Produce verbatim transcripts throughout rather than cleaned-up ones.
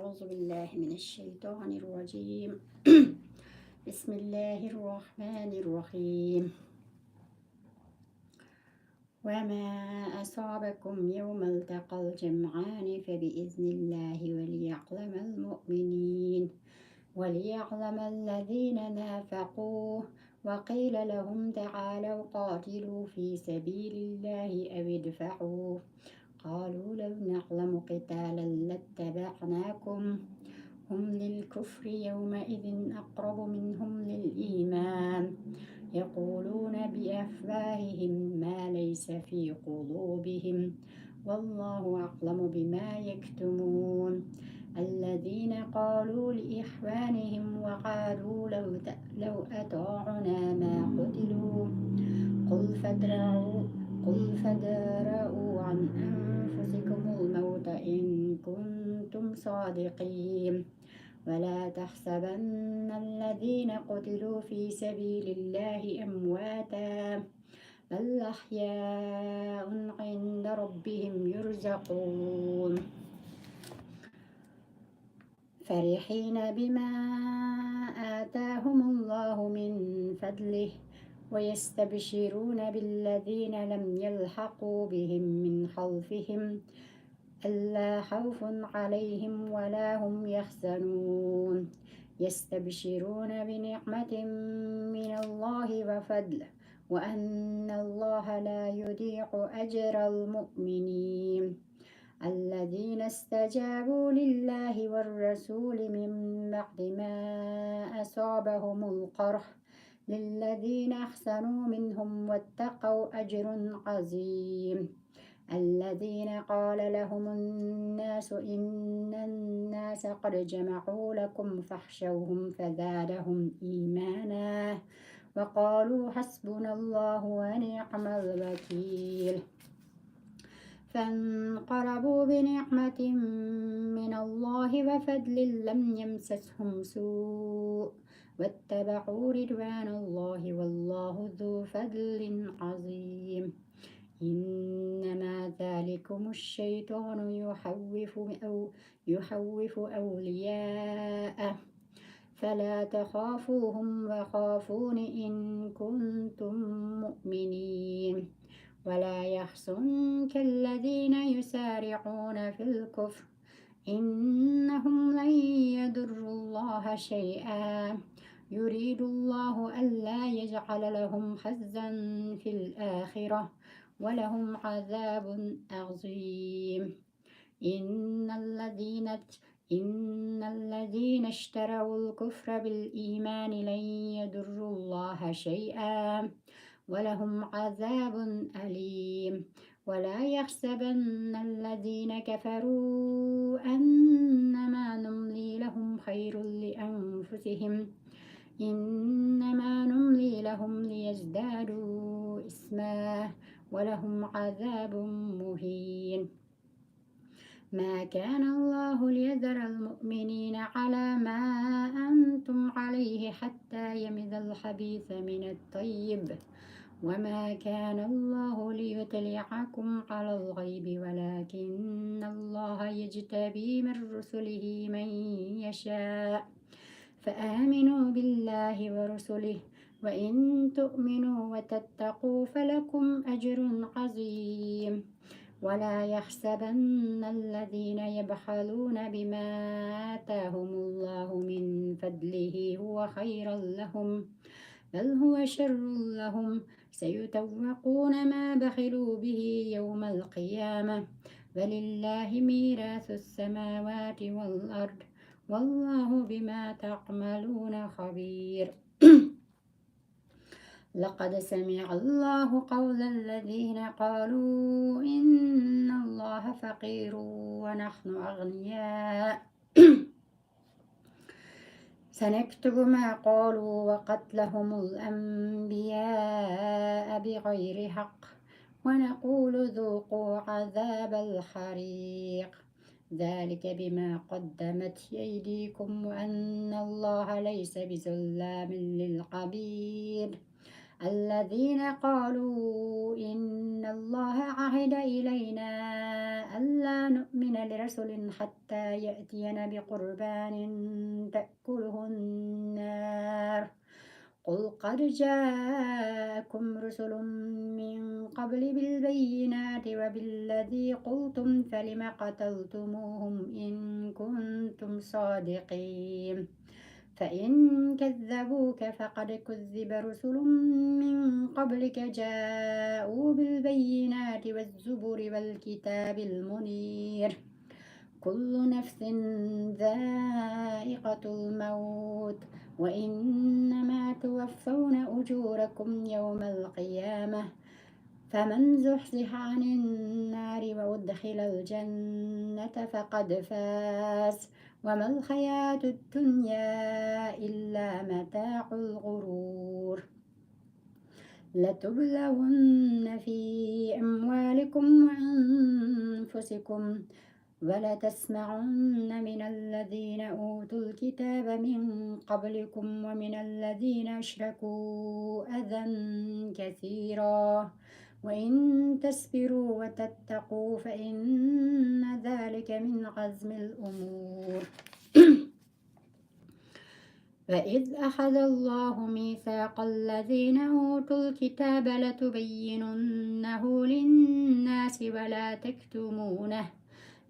أعوذ بالله من الشيطان الرجيم. بسم الله الرحمن الرحيم. وما أصابكم يوم التقى الجمعان فبإذن الله وليعلم المؤمنين وليعلم الذين نافقوا وقيل لهم تعالوا قاتلوا في سبيل الله أو ادفعوا قالوا لو نعلم قتالا لاتبعناكم هم للكفر يومئذ أقرب منهم للإيمان يقولون بأفواههم ما ليس في قلوبهم والله أعلم بما يكتمون الذين قالوا لإخوانهم وقعدوا لو ت- لو أطاعونا ما قتلوا قل فادرءوا قل فادرءوا عن أنفسكم الموت إن كنتم صادقين ولا تحسبن الذين قتلوا في سبيل الله أمواتا بل أحياء عند ربهم يرزقون فرحين بما آتاهم الله من فضله ويستبشرون بالذين لم يلحقوا بهم من خلفهم ألا خوف عليهم ولا هم يحزنون يستبشرون بنعمة من الله وفضل وأن الله لا يضيع أجر المؤمنين الذين استجابوا لله والرسول من بعد ما أصابهم القرح للذين أحسنوا منهم واتقوا أجر عظيم الذين قال لهم الناس إن الناس قد جمعوا لكم فاخشوهم فزادهم إيمانا وقالوا حسبنا الله ونعم الوكيل فانقلبوا بنعمة من الله وفضل لم يمسسهم سوء واتبعوا رضوان الله والله ذو فضل عظيم إنما ذلكم الشيطان يخوف أو يخوف أولياءه فلا تخافوهم وخافون إن كنتم مؤمنين ولا يحزنك الذين يسارعون في الكفر إنهم لن يضروا الله شيئا يريد الله ألا يجعل لهم حظا في الآخرة ولهم عذاب عظيم إن الذين إن الذين اشتروا الكفر بالإيمان لن يضروا الله شيئا ولهم عذاب أليم ولا يحسبن الذين كفروا أنما نملي لهم خير لأنفسهم إنما نملي لهم ليزدادوا إثما ولهم عذاب مهين ما كان الله ليذر المؤمنين على ما أنتم عليه حتى يميز الخبيث من الطيب وما كان الله ليطلعكم على الغيب ولكن الله يجتبي من رسله من يشاء فآمنوا بالله ورسله وإن تؤمنوا وتتقوا فلكم أجر عظيم ولا يحسبن الذين يبخلون بما آتاهم الله من فضله هو خيرا لهم بل هو شر لهم سيطوقون ما بخلوا به يوم القيامة ولله ميراث السماوات والأرض والله بما تعملون خبير لقد سمع الله قول الذين قالوا إن الله فقير ونحن أغنياء سنكتب ما قالوا وقتلهم الأنبياء بغير حق ونقول ذوقوا عذاب الحريق ذلك بما قدمت أيديكم وأن الله ليس بظلام للعبيد الذين قالوا إن الله عهد إلينا ألا نؤمن لرسول حتى يأتينا بقربان تأكله النار قل قد جاءكم رسل من قبل بالبينات وبالذي قلتم فلم قتلتموهم إن كنتم صادقين فإن كذبوك فقد كذب رسل من قبلك جاءوا بالبينات والزبر والكتاب المنير كل نفس ذائقة الموت وإنما توفون أجوركم يوم القيامة فمن زحزح عن النار وأدخل الجنة فقد فاز وما الحياة الدنيا إلا متاع الغرور لتبلون في أموالكم وأنفسكم ولتسمعن من الذين أوتوا الكتاب من قبلكم ومن الذين أشركوا أذى كثيرا وإن تصبروا وتتقوا فإن ذلك من عزم الأمور وإذ أخذ الله ميثاق الذين أوتوا الكتاب لتبيننه للناس ولا تكتمونه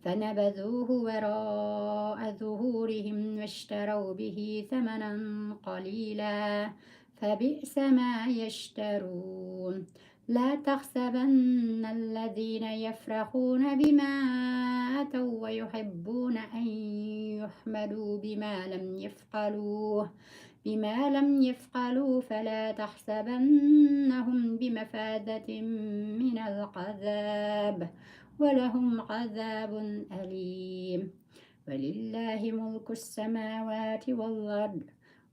فنبذوه وراء ظهورهم واشتروا به ثمنا قليلا فبئس ما يشترون لا تحسبن الذين يفرحون بما أتوا ويحبون أن يحمدوا بما لم يفعلوا بما لم يفعلوا فلا تحسبنهم بمفازة من العذاب ولهم عذاب أليم ولله ملك السماوات والأرض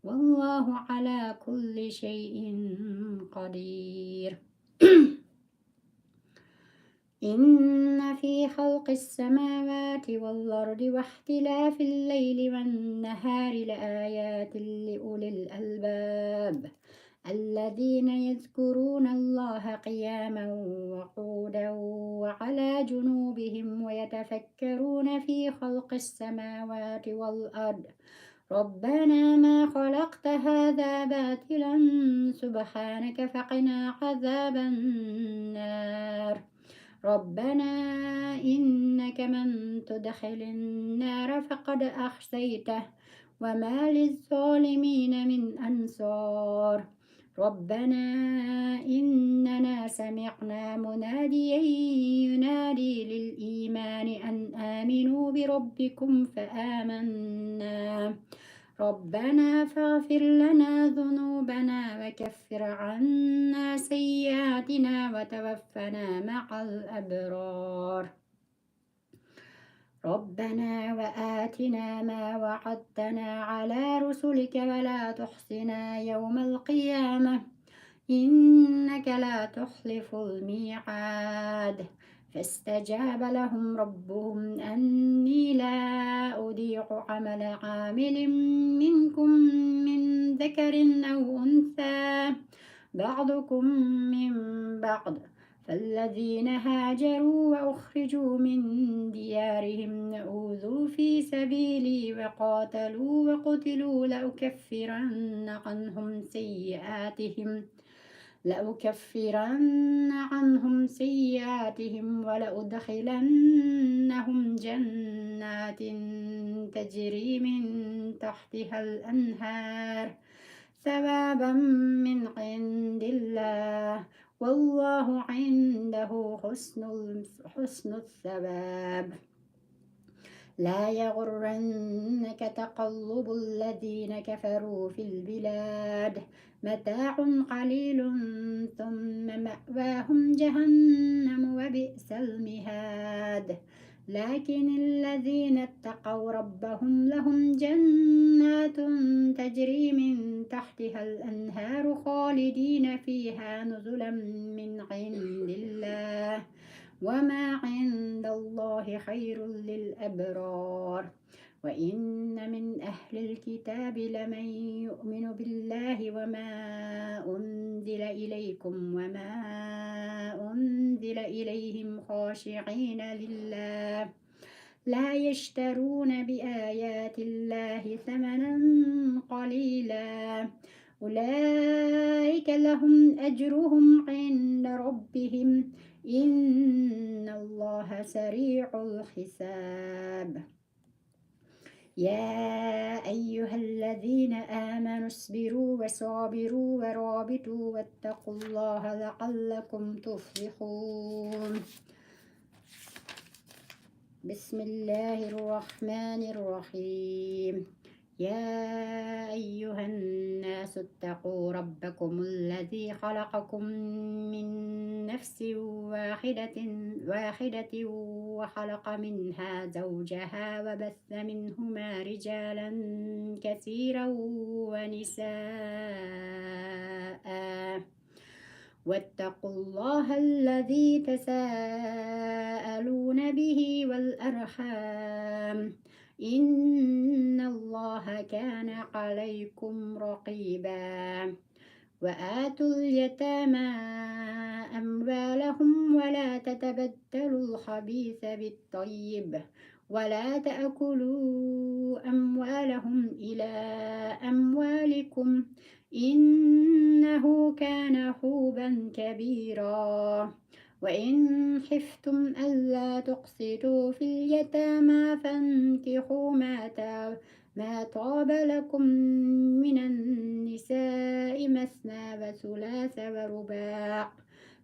والله على كل شيء قدير إن في خلق السماوات والأرض واختلاف الليل والنهار لآيات لأولي الألباب الذين يذكرون الله قياما وقعودا وعلى جنوبهم ويتفكرون في خلق السماوات والأرض ربنا ما خلقت هذا باطلا سبحانك فقنا عذاب النار ربنا إنك من تدخل النار فقد أخزيته وما للظالمين من أنصار ربنا إننا سمعنا مناديا ينادي للإيمان أن آمنوا بربكم فآمنا ربنا فاغفر لنا ذنوبنا وكفر عنا سيئاتنا وتوفنا مع الأبرار ربنا وآتنا ما وعدتنا على رسلك ولا تخزنا يوم القيامة إنك لا تخلف الميعاد فاستجاب لهم ربهم أني لا أضيع عمل عامل منكم من ذكر أو أنثى بعضكم من بعض فالذين هاجروا وأخرجوا من ديارهم وأوذوا في سبيلي وقاتلوا وقتلوا لأكفرن عنهم سيئاتهم لأكفرن عنهم سيئاتهم ولأدخلنهم جنات تجري من تحتها الأنهار ثوابا من عند الله والله عنده حسن حسن الثواب لا يغرنك تقلب الذين كفروا في البلاد متاع قليل ثم مأواهم جهنم وبئس المهاد لكن الذين اتقوا ربهم لهم جنات تجري من تحتها الأنهار خالدين فيها نزلا من عند الله وما عند الله خير للأبرار وإن من أهل الكتاب لمن يؤمن بالله وما أنزل إليكم وما أنزل إليهم خاشعين لله لا يشترون بآيات الله ثمنا قليلا أولئك لهم أجرهم عند ربهم إن الله سريع الحساب يا أيها الذين آمنوا اصبروا وصابروا ورابطوا واتقوا الله لعلكم تفلحون بسم الله الرحمن الرحيم يا أيها الناس اتقوا ربكم الذي خلقكم من نفس واحدة واحدة وخلق منها زوجها وبث منهما رجالا كثيرا ونساء واتقوا الله الذي تساءلون به والأرحام إن الله كان عليكم رقيبا وآتوا اليتامى أموالهم ولا تتبدلوا الخبيث بالطيب ولا تأكلوا أموالهم إلى أموالكم إنه كان حوبا كبيرا وإن خفتم ألا تقسطوا في اليتامى فانكحوا ما تاب ما طاب لكم من النساء مثنى وثلاث ورباع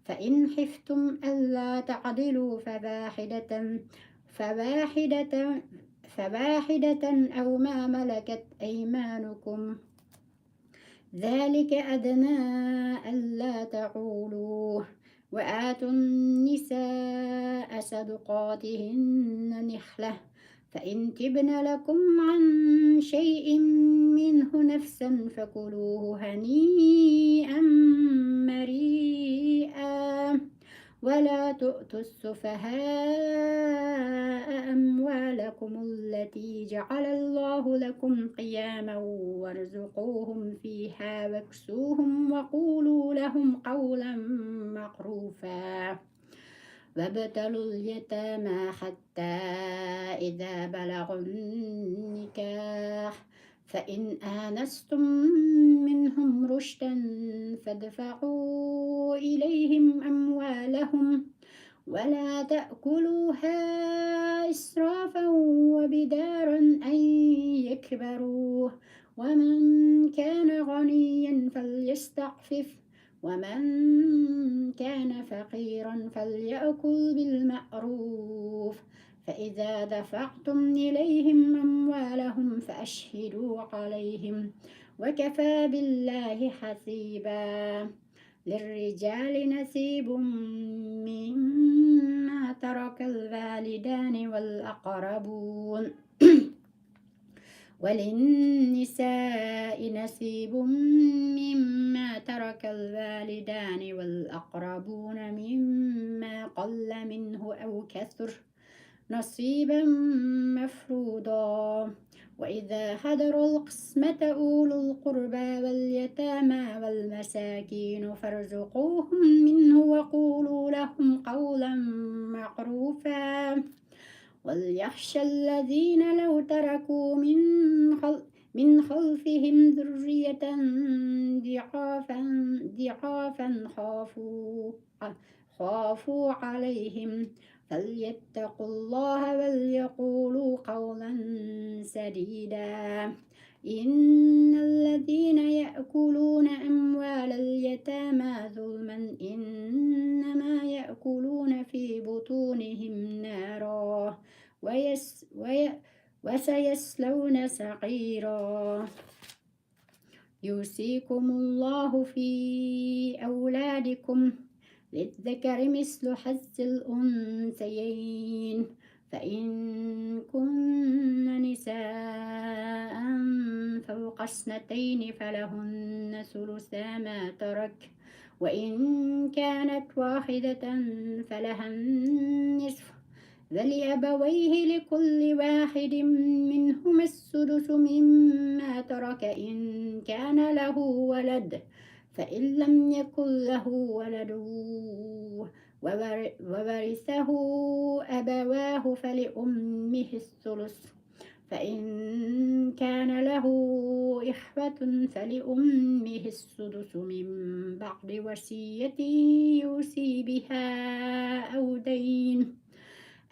فإن خفتم ألا تعدلوا فواحدة فواحدة فواحدة أو ما ملكت أيمانكم ذلك أدنى ألا تعولوا وآتوا النساء صدقاتهن نحلة فإن طبن لكم عن شيء منه نفسا فكلوه هنيئا مريئا ولا تؤتوا السفهاء أموالكم التي جعل الله لكم قياما وارزقوهم فيها واكسوهم وقولوا لهم قولا معروفا وابتلوا اليتامى حتى إذا بلغوا النكاح فإن آنستم منهم رشدا فادفعوا إليهم أموالهم ولا تأكلوها إسرافا وبدارا أن يكبروا ومن كان غنيا فليستعفف ومن كان فقيرا فليأكل بالمعروف فإذا دفعتم إليهم أموالهم فأشهدوا عليهم وكفى بالله حسيبا للرجال نصيب مما ترك الوالدان والأقربون وللنساء نصيب مما ترك الوالدان والأقربون مما قل منه أو كثر نصيبا مفروضا وإذا حضر القسمة أولو القربى واليتامى والمساكين فارزقوهم منه وقولوا لهم قولا معروفا وليخش الذين لو تركوا من خل من خلفهم ذرية ضعافا ضعافا خافوا خافوا عليهم فليتقوا الله وليقولوا قولا سديدا إن الذين يأكلون أموال اليتامى ظلما إنما يأكلون في بطونهم نارا ويس وي وسيصلون سعيرا يوصيكم الله في أولادكم للذكر مثل حظ الأنثيين فإن كن نساء فوق اثنتين فلهن ثلثا ما ترك وإن كانت واحدة فلها النصف ولأبويه لكل واحد منهما السدس مما ترك إن كان له ولد، فإن لم يكن له ولد وور-، وورثه أبواه فلأمه الثلث، فإن كان له إخوة فلأمه السدس من بعد وصية يوصي بها أو دين.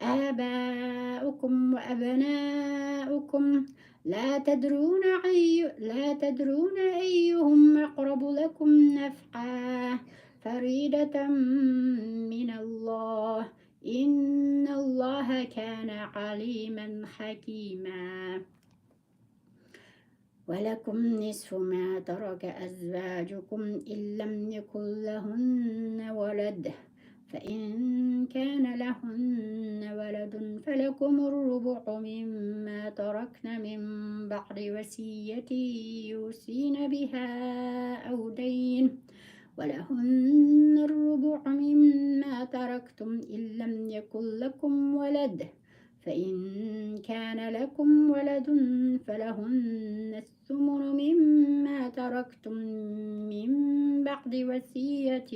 آباؤكم وأبناؤكم لا تدرون أي-، لا تدرون أيهم أقرب لكم نفعا، فريضة من الله، إن الله كان عليما حكيما. ولكم نصف ما ترك أزواجكم إن لم يكن لهن ولد، فإن كان لهن ولد فلكم الربع مما تركن من بعد وصية يوصين بها أو دين، ولهن الربع مما تركتم إن لم يكن لكم ولد، فإن كان لكم ولد فلهن الثمن مما تركتم من بعد وصية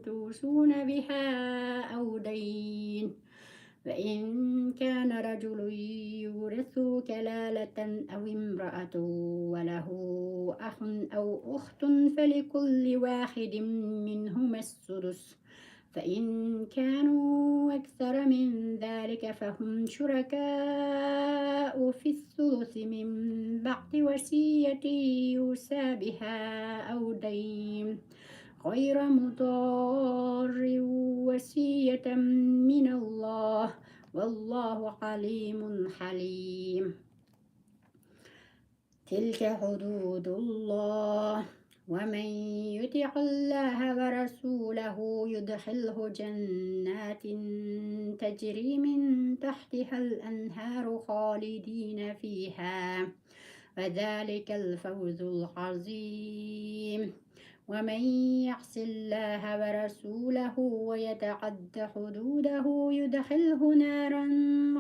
توصون بها أو دين، وإن كان رجل يورث كلالة أو امرأة وله أخ أو أخت فلكل واحد منهما السدس، فإن كانوا أكثر من ذلك فهم شركاء في الثلث من بعد وصية يوصى بها أو دين غير مضار، وصية من الله، والله عليم حليم. تلك حدود الله، ومن يطع الله ورسوله يدخله جنات تجري من تحتها الأنهار خالدين فيها، وذلك الفوز العظيم. ومن يعص الله ورسوله ويتعد حدوده يدخله نارا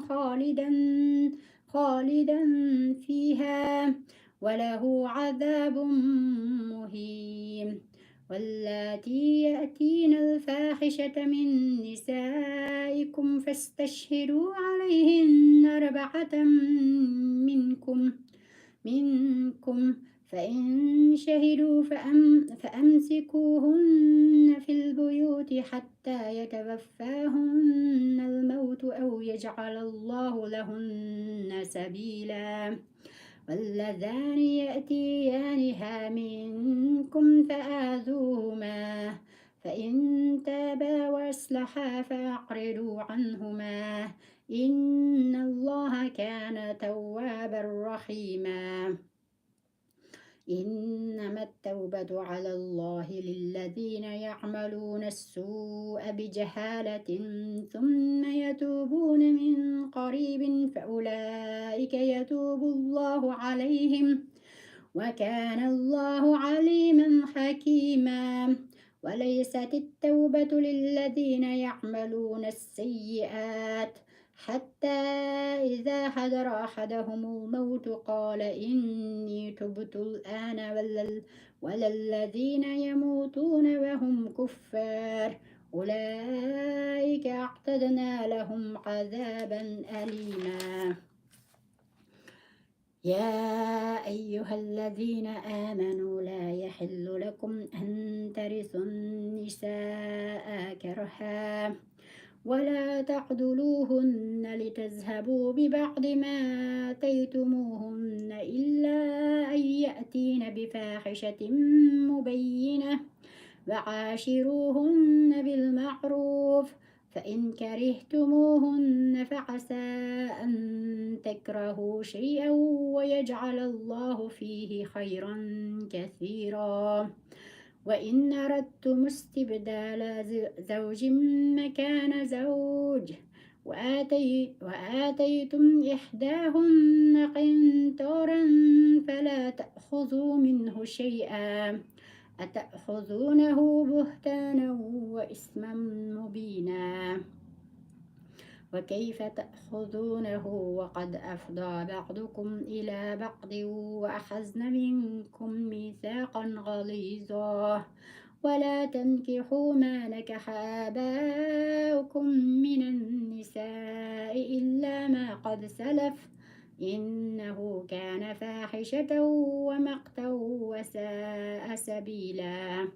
خالدا، خالدا فيها وله عذاب مهين. واللاتي يأتين الفاحشة من نسائكم فاستشهدوا عليهن أربعة منكم، منكم، فإن شهدوا فأم-، فأمسكوهن في البيوت حتى يتوفاهن الموت أو يجعل الله لهن سبيلا. واللذان يأتيانها منكم فآذوهما، فإن تابا وأصلحا فأعرضوا عنهما، إن الله كان توابا رحيما. إنما التوبة على الله للذين يعملون السوء بجهالة ثم يتوبون من قريب فأولئك يتوب الله عليهم، وكان الله عليما حكيما. وليست التوبة للذين يعملون السيئات حتى إذا حضر أحدهم الموت قال إني تبت الآن ولا ال-، ولا الذين يموتون وهم كفار أولئك أعتدنا لهم عذابا أليما. يا أيها الذين آمنوا لا يحل لكم أن ترثوا النساء كرها ولا تعضلوهن لتذهبوا ببعض ما آتيتموهن إلا أن يأتين بفاحشة مبينة وعاشروهن بالمعروف، فإن كرهتموهن فعسى أن تكرهوا شيئا ويجعل الله فيه خيرا كثيرا. وإن أردتم استبدال ز-، زوج مكان زوج وآتي-، وآتيتم إحداهن قنطارا فلا تأخذوا منه شيئا أتأخذونه بهتانا وإثما مبينا. وكيف تأخذونه وقد أفضى بعضكم إلى بعض وأخذن منكم ميثاقا غليظا ولا تنكحوا ما نكح آباؤكم من النساء إلا ما قد سلف إنه كان فاحشة ومقتا وساء سبيلا.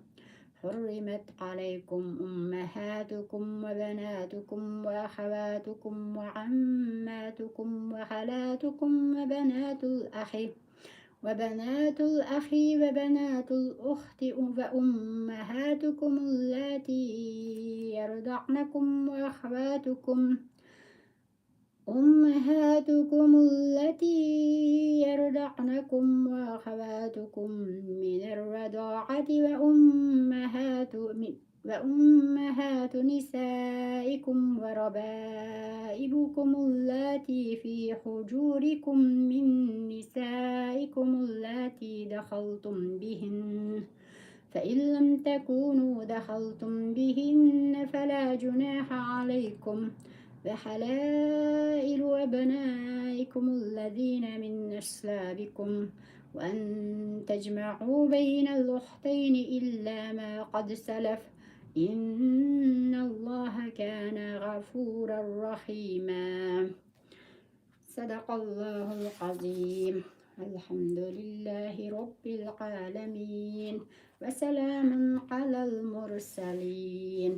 حرمت عليكم أمهاتكم وبناتكم وأخواتكم وعماتكم وخالاتكم وبنات الأخ وبنات الأخ وبنات الأخت وأمهاتكم اللاتي أرضعنكم وأخواتكم أمهاتكم التي أرضعنكم وأخواتكم من الرضاعة وأمهات وأمهات نسائكم وربائبكم اللاتي في حجوركم من نسائكم اللاتي دخلتم بهن فإن لم تكونوا دخلتم بهن فلا جناح عليكم وحلائل أبنائكم الذين من أصلابكم وأن تجمعوا بين الأختين إلا ما قد سلف إن الله كان غفورا رحيما. صدق الله العظيم. الحمد لله رب العالمين. وسلام على المرسلين.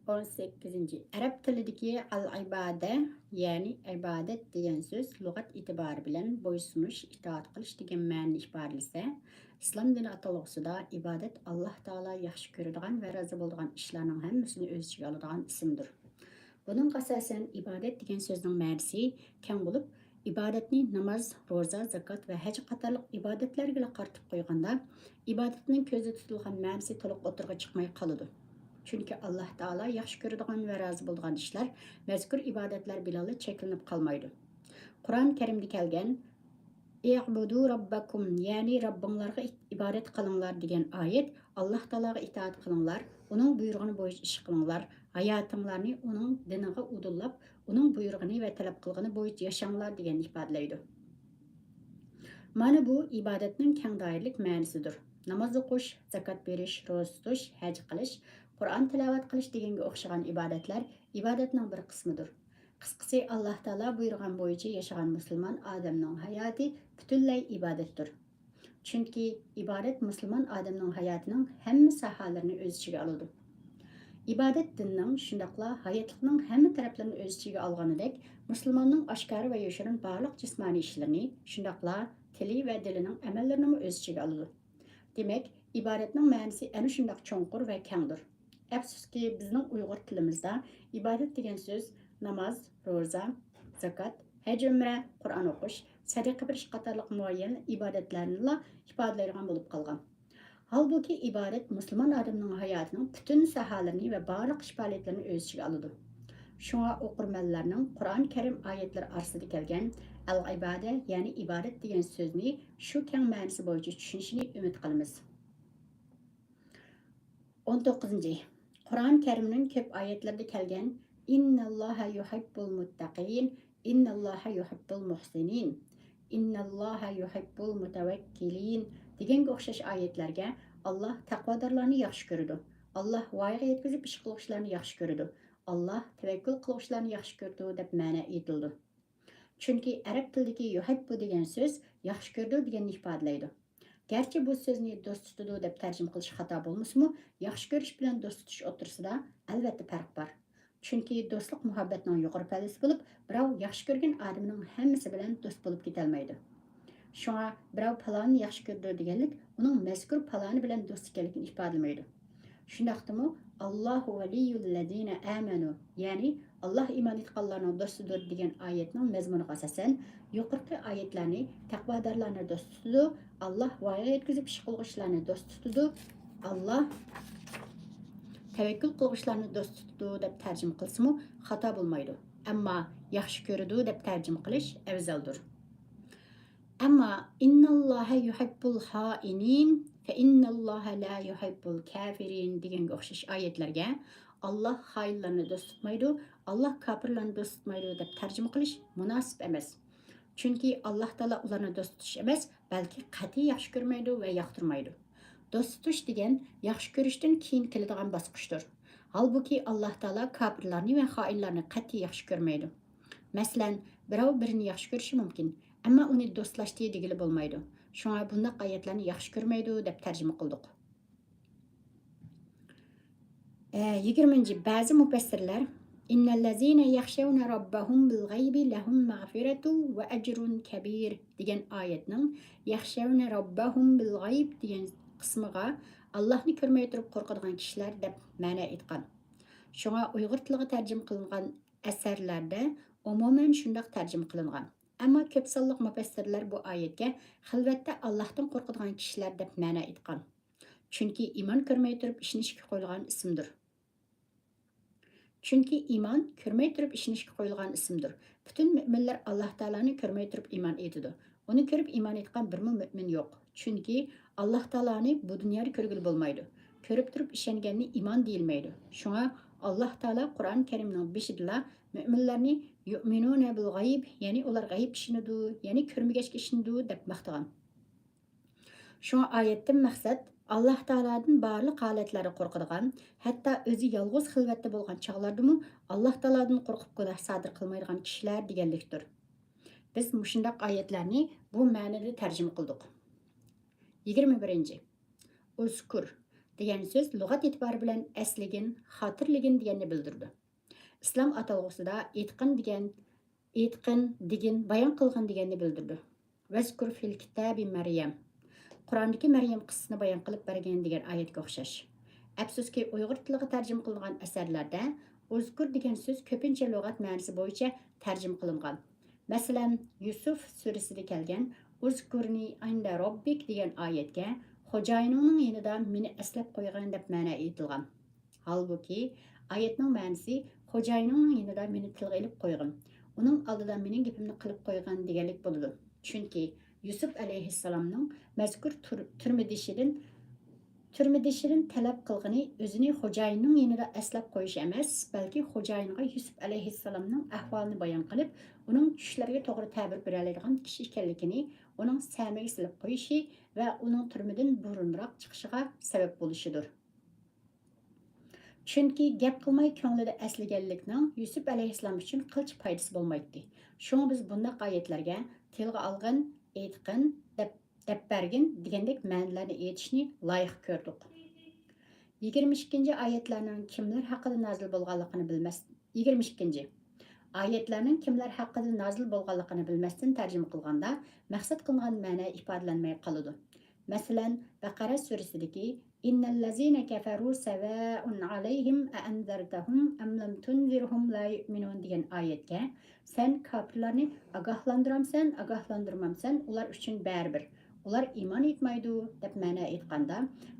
ئون سەككىزىنچى، ئەرەب تىلىدىكى ئەل-ئىبادە، يەنى ئىبادەت دېگەن سۆز لۇغەت ئېتىبارى بىلەن بويسۇنۇش، ئىتائەت قىلىش دېگەن مەنىنى ئىپادىلىسە، ئىسلام دىنى ئاتالغۇسىدا ئىبادەت ئاللاھ تائالا ياخشى كۆرىدىغان ۋە رازى بولىدىغان ئىشلارنىڭ ھەممىسىنى ئۆز ئىچىگە ئالىدىغان ئىسىمدۇر. بۇنىڭغا ئاساسەن، ئىبادەت دېگەن سۆزنىڭ مەنىسى كەڭ بولۇپ، ئىبادەتنى ناماز، روزا، زاكات ۋە ھەج قاتارلىق ئىبادەتلەرگىلا قارىتىپ قويغاندا، ئىبادەتنىڭ كۆزدە تۇتۇلغان مەنىسى تولۇق ئوتتۇرىغا چىقماي قالىدۇ. چۈنكى ئاللاھ تائالا ياخشى كۆرىدىغان ۋە رازى بولىدىغان ئىشلار مەزكۇر ئىبادەتلەر بىلەنلا چەكلىنىپ قالمايدۇ. قۇرئان كەرىمدە كەلگەن، «ئىئبۇدۇ راببەكۇم»، يەنى رەببىڭلارغا ئىبادەت قىلىڭلار دېگەن ئايەت، «ئاللاھ تائالاغا ئىتائەت قىلىڭلار، ئۇنىڭ بۇيرۇغىنى بويىچە ئىش قىلىڭلار، ھاياتىڭلارنى ئۇنىڭ دىنىغا ئۇدۇللاپ، ئۇنىڭ بۇيرۇغىنى ۋە تەلەپ قىلغىنى بويىچە ياشاڭلار» دېگەننى ئىپادىلەيدۇ. مانا بۇ ئىبادەتنىڭ كەڭ دائىرىلىك مەنىسىدۇر. ناماز ئوقۇش، زاكات بېرىش، روزا تۇتۇش، ھەج قىلىش، قۇرئان تىلاۋەت قىلىش دېگەنگە ئوخشىغان ئىبادەتلەر ئىبادەتنىڭ بىر قىسمىدۇر. قىسقىسى، ئاللاھ تائالا بۇيرۇغان بويىچە ياشىغان مۇسۇلمان ئادەمنىڭ ھاياتى پۈتۈنلەي ئىبادەتتۇر. چۈنكى ئىبادەت مۇسۇلمان ئادەمنىڭ ھاياتىنىڭ ھەممە ساھەلىرىنى ئۆز ئىچىگە ئالىدۇ. ئىبادەت دىننىڭ، شۇنداقلا ھاياتلىقنىڭ ھەممە تەرەپلىرىنى ئۆز ئىچىگە ئالغىنىدەك، مۇسۇلماننىڭ ئاشكارا ۋە يوشۇرۇن بارلىق جىسمانىي ئىشلىرىنى، شۇنداقلا تىلى ۋە دىلىنىڭ ئەمەللىرىنىمۇ ئۆز ئىچىگە ئالىدۇ. دېمەك، ئىبادەتنىڭ مەنىسى ئەنە شۇنداق چوڭقۇر ۋە كەڭدۇر. ئەپسۇسكى، بىزنىڭ ئۇيغۇر تىلىمىزدا ئىبادەت دېگەن سۆز ناماز، روزا، زاكات، ھەج، ئۆمرە، قۇرئان ئوقۇش، سەدىقە بېرىش قاتارلىق مۇئەييەن ئىبادەتلەرنىلا ئىپادىلەيدىغان بولۇپ قالغان. ھالبۇكى، ئىبادەت مۇسۇلمان ئادەمنىڭ ھاياتىنىڭ پۈتۈن ساھەلىرىنى ۋە بارلىق ئىش پائالىيەتلىرىنى ئۆز ئىچىگە ئالىدۇ. شۇڭا ئوقۇرمەنلەرنىڭ قۇرئان كەرىم ئايەتلىرى ئارىسىدا كەلگەن ئەل-ئىبادە، يەنى ئىبادەت دېگەن سۆزنى شۇ كەڭ مەنىسى بويىچە چۈشىنىشىنى ئۈمىد قىلىمىز. ئون توققۇزىنچى، قۇرئان كەرىمنىڭ كۆپ ئايەتلىرىدە كەلگەن، «إن الله يحب المتقين، إن الله يحب المحسنين، إن الله يحب المتوكلين» دېگەنگە ئوخشاش ئايەتلەرگە، «ئاللاھ تەقۋادارلارنى ياخشى كۆرىدۇ»، «ئاللاھ ۋايىغا يەتكۈزۈپ ئىش قىلغۇچىلارنى ياخشى كۆرىدۇ»، «ئاللاھ تەۋەككۈل قىلغۇچىلارنى ياخشى كۆرىدۇ» دەپ مەنە ئېيتىلىدۇ. چۈنكى ئەرەب تىلىدىكى يۇھىببۇ دېگەن سۆز ياخشى كۆرىدۇ دېگەننى ئىپادىلەيدۇ. گەرچە بۇ سۆزنى دوست تۇتىدۇ دەپ تەرجىمە قىلىش خاتا بولمىسىمۇ، ياخشى كۆرۈش بىلەن دوست تۇتۇش ئوتتۇرىسىدا ئەلۋەتتە پەرق بار. چۈنكى دوستلۇق مۇھەببەتنىڭ يۇقىرى پەللىسى بولۇپ، بىراۋ ياخشى كۆرگەن ئادىمىنىڭ ھەممىسى بىلەن دوست بولۇپ كېتەلمەيدۇ. شۇڭا بىراۋ پالانىنى ياخشى كۆرىدۇ دېگەنلىك ئۇنىڭ مەزكۇر پالانى بىلەن دوست ئىكەنلىكىنى ئىپادىلىمەيدۇ. شۇنداقتىمۇ، «ئاللاھۇ ۋەلىييۇللەزىنە ئامەنۇ»، يەنى «ئاللاھ ئىمان ئېيتقانلارنىڭ دوستىدۇر» دېگەن ئايەتنىڭ مەزمۇنىغا ئاساسەن، يۇقىرىقى ئايەتلەرنى تەقۋادارلارنى دوست تۇتىدۇ، «ئاللاھ ۋايىغا يەتكۈزۈپ ئىش قىلغۇچىلارنى دوست تۇتىدۇ، ئاللاھ تەۋەككۈل قىلغۇچىلارنى دوست تۇتىدۇ» دەپ تەرجىمە قىلسىمۇ خاتا بولمايدۇ. ئەمما «ياخشى كۆرىدۇ» دەپ تەرجىمە قىلىش ئەۋزەلدۇر. ئەمما «ئىنناللاھە يۇھىببۇل خائىنىن، فەئىنناللاھە لا يۇھىببۇل كافىرىن» دېگەنگە ئوخشاش ئايەتلەرگە «ئاللاھ خائىنلارنى دوست تۇتمايدۇ، ئاللاھ كاپىرلارنى دوست تۇتمايدۇ» دەپ تەرجىمە قىلىش مۇناسىپ ئەمەس. چۈنكى ئاللاھ تائالا ئۇلارنى دوست تۇتۇش ئەمەس، بەلكى قەتئىي ياخشى كۆرمەيدۇ ۋە ياقتۇرمايدۇ. دوست تۇتۇش دېگەن ياخشى كۆرۈشتىن كېيىن كېلىدىغان باسقۇچتۇر. ھالبۇكى، ئاللاھ تائالا كاپىرلارنى ۋە خائىنلارنى قەتئىي ياخشى كۆرمەيدۇ. مەسىلەن، بىراۋ بىرىنى ياخشى كۆرۈشى مۇمكىن، ئەمما ئۇنى دوستلاشتى دېگىلى بولمايدۇ. شۇڭا بۇنداق ئايەتلەرنى ياخشى كۆرمەيدۇ دەپ تەرجىمە قىلدۇق. ئە، يىگىرمىنچى، بەزى مۇپەسسىرلەر «ئىننەللەزىنە يەخشەۋنە رەببەھۇم بىلغەيبى لەھۇم مەغفىرەتۇ ۋە ئەجرۇن كەبىر» دېگەن ئايەتنىڭ «يەخشەۋنە رەببەھۇم بىلغەيب» دېگەن قىسمىغا «ئاللاھنى كۆرمەي تۇرۇپ قورقىدىغان كىشىلەر» دەپ مەنە ئېيتقان. شۇڭا ئۇيغۇر تىلىغا تەرجىمە قىلىنغان ئەسەرلەردە ئومۇمەن شۇنداق تەرجىمە قىلىنغان. ئەمما كۆپ سانلىق مۇپەسسىرلەر بۇ ئايەتكە خىلۋەتتە ئاللاھتىن قورقىدىغان كىشىلەر دەپ مەنە ئېيتقان. چۈنكى ئىمان كۆرمەي تۇرۇپ ئىشىنىشكە قويۇلغان ئىسىمدۇر. چۈنكى ئىمان كۆرمەي تۇرۇپ ئىشىنىشكە قويۇلغان ئىسىمدۇر. پۈتۈن مۆمىنلەر ئاللاھ تائالانى كۆرمەي تۇرۇپ ئىمان ئېيتىدۇ. ئۇنى كۆرۈپ ئىمان ئېيتقان بىرمۇ مۆمىن يوق. چۈنكى ئاللاھ تائالانى بۇ دۇنيادا كۆرگىلى بولمايدۇ. كۆرۈپ تۇرۇپ ئىشەنگەننى ئىمان دېيىلمەيدۇ. شۇڭا ئاللاھ تائالا قۇرئان كەرىمنىڭ بېشىدىلا مۆمىنلەرنى «يۇئمىنۇنە بىل غەيب»، يەنى ئۇلار غەيىب ئىشىنىدۇ، يەنى كۆرمىگەچكە ئىشىنىدۇ دەپ ماختىغان. شۇڭا ئايەتتىن مەقسەت ئاللاھ تائالادىن بارلىق ھالەتلەردە قورقىدىغان، ھەتتا ئۆزى يالغۇز خىلۋەتتە بولغان چاغلاردىمۇ ئاللاھ تائالادىن قورقۇپ گۇناھ سادىر قىلمايدىغان كىشىلەر دېگەنلىكتۇر. بىز مۇشۇنداق ئايەتلەرنى بۇ مەنىدە تەرجىمە قىلدۇق. يىگىرمە بىرىنچى، «ئۇزكۇر» دېگەن سۆز لۇغەت ئېتىبارى بىلەن ئەسلىگىن، خاتىرىلىگىن دېگەننى بىلدۈرىدۇ. ئىسلام ئاتالغۇسىدا ئېيتقىن دېگەن، ئېيتقىن دېگىن، بايان قىلغىن دېگەننى بىلدۈرىدۇ. «ۋەزكۇر فىل كىتابى مەريەم». قۇرئاندىكى مەريەم قىسسىسىنى بايان قىلىپ بەرگىن دېگەن ئايەتكە ئوخشاش. ئەپسۇسكى، ئۇيغۇر تىلىغا تەرجىمە قىلىنغان ئەسەرلەردە «ئۇزكۇر» دېگەن سۆز كۆپىنچە لۇغەت مەنىسى بويىچە تەرجىمە قىلىنغان. مەسىلەن، يۈسۈف سۈرىسىدە كەلگەن «ئۇزكۇرنى ئىندە رەببىك» دېگەن ئايەتكە «خوجايىنىڭنىڭ يېنىدا مېنى ئەسلەپ قويغىن» دەپ مەنە ئېيتىلغان. ھالبۇكى، ئايەتنىڭ مەنىسى «خوجايىنىڭنىڭ يېنىدا مېنى تىلغا ئېلىپ قويغىن، ئۇنىڭ ئالدىدا مېنىڭ گېپىمنى قىلىپ قويغىن» دېگەنلىك بولىدۇ. چۈنكى يۈسۈپ ئەلەيھىسسالامنىڭ مەزكۇر تۈر-، تۈرمىدىشىدىن، تۈرمىدىشىدىن تەلەپ قىلغىنى ئۆزىنى خوجايىنىنىڭ يېنىدا ئەسلەپ قويۇش ئەمەس، بەلكى خوجايىنىغا يۈسۈپ ئەلەيھىسسالامنىڭ ئەھۋالىنى بايان قىلىپ، ئۇنىڭ چۈشلەرگە توغرا تەبىر بېرەلەيدىغان كىشى ئىكەنلىكىنى، ئۇنىڭ سەمىگە سېلىپ قويۇشى ۋە ئۇنىڭ تۈرمىدىن بۇرۇنراق چىقىشىغا سەۋەب بولۇشىدۇر. چۈنكى گەپ قىلماي كۆڭلىدە ئەسلىگەنلىكنىڭ يۈسۈپ ئەلەيھىسسالام ئۈچۈن قىلچە پايدىسى بولمايتتى. شۇڭا بىز بۇنداق ئايەتلەرگە «تىلغا ئالغىن، ئېيتقىن، دەپ، دەپ بەرگىن» دېگەندەك مەنىلەرنى ئېيتىشنى لايىق كۆردۇق. يىگىرمە ئىككىنچى ئايەتلەرنىڭ كىملەر ھەققىدە نازىل بولغانلىقىنى بىلمەس-، يىگىرمە ئىككىنچى. ئايەتلەرنىڭ كىملەر ھەققىدە نازىل بولغانلىقىنى بىلمەستىن تەرجىمە قىلغاندا، مەقسەت قىلىنغان مەنە ئىپادىلەنمەي قالىدۇ. مەسىلەن، بەقەرە سۈرىسىدىكى «ئىننەللەزىنە كەفەرۇ سەۋائۇن ئەلەيھىم ئەئەنزەرتەھۇم ئەم لەم تۇنزىرھۇم لا يۇئمىنۇن» دېگەن ئايەتكە «سەن كاپىرلارنى ئاگاھلاندۇرامسەن، ئاگاھلاندۇرمامسەن، ئۇلار ئۈچۈن بەرىبىر، ئۇلار ئىمان ئېيتمايدۇ» دەپ مەنە ئېيتقاندا،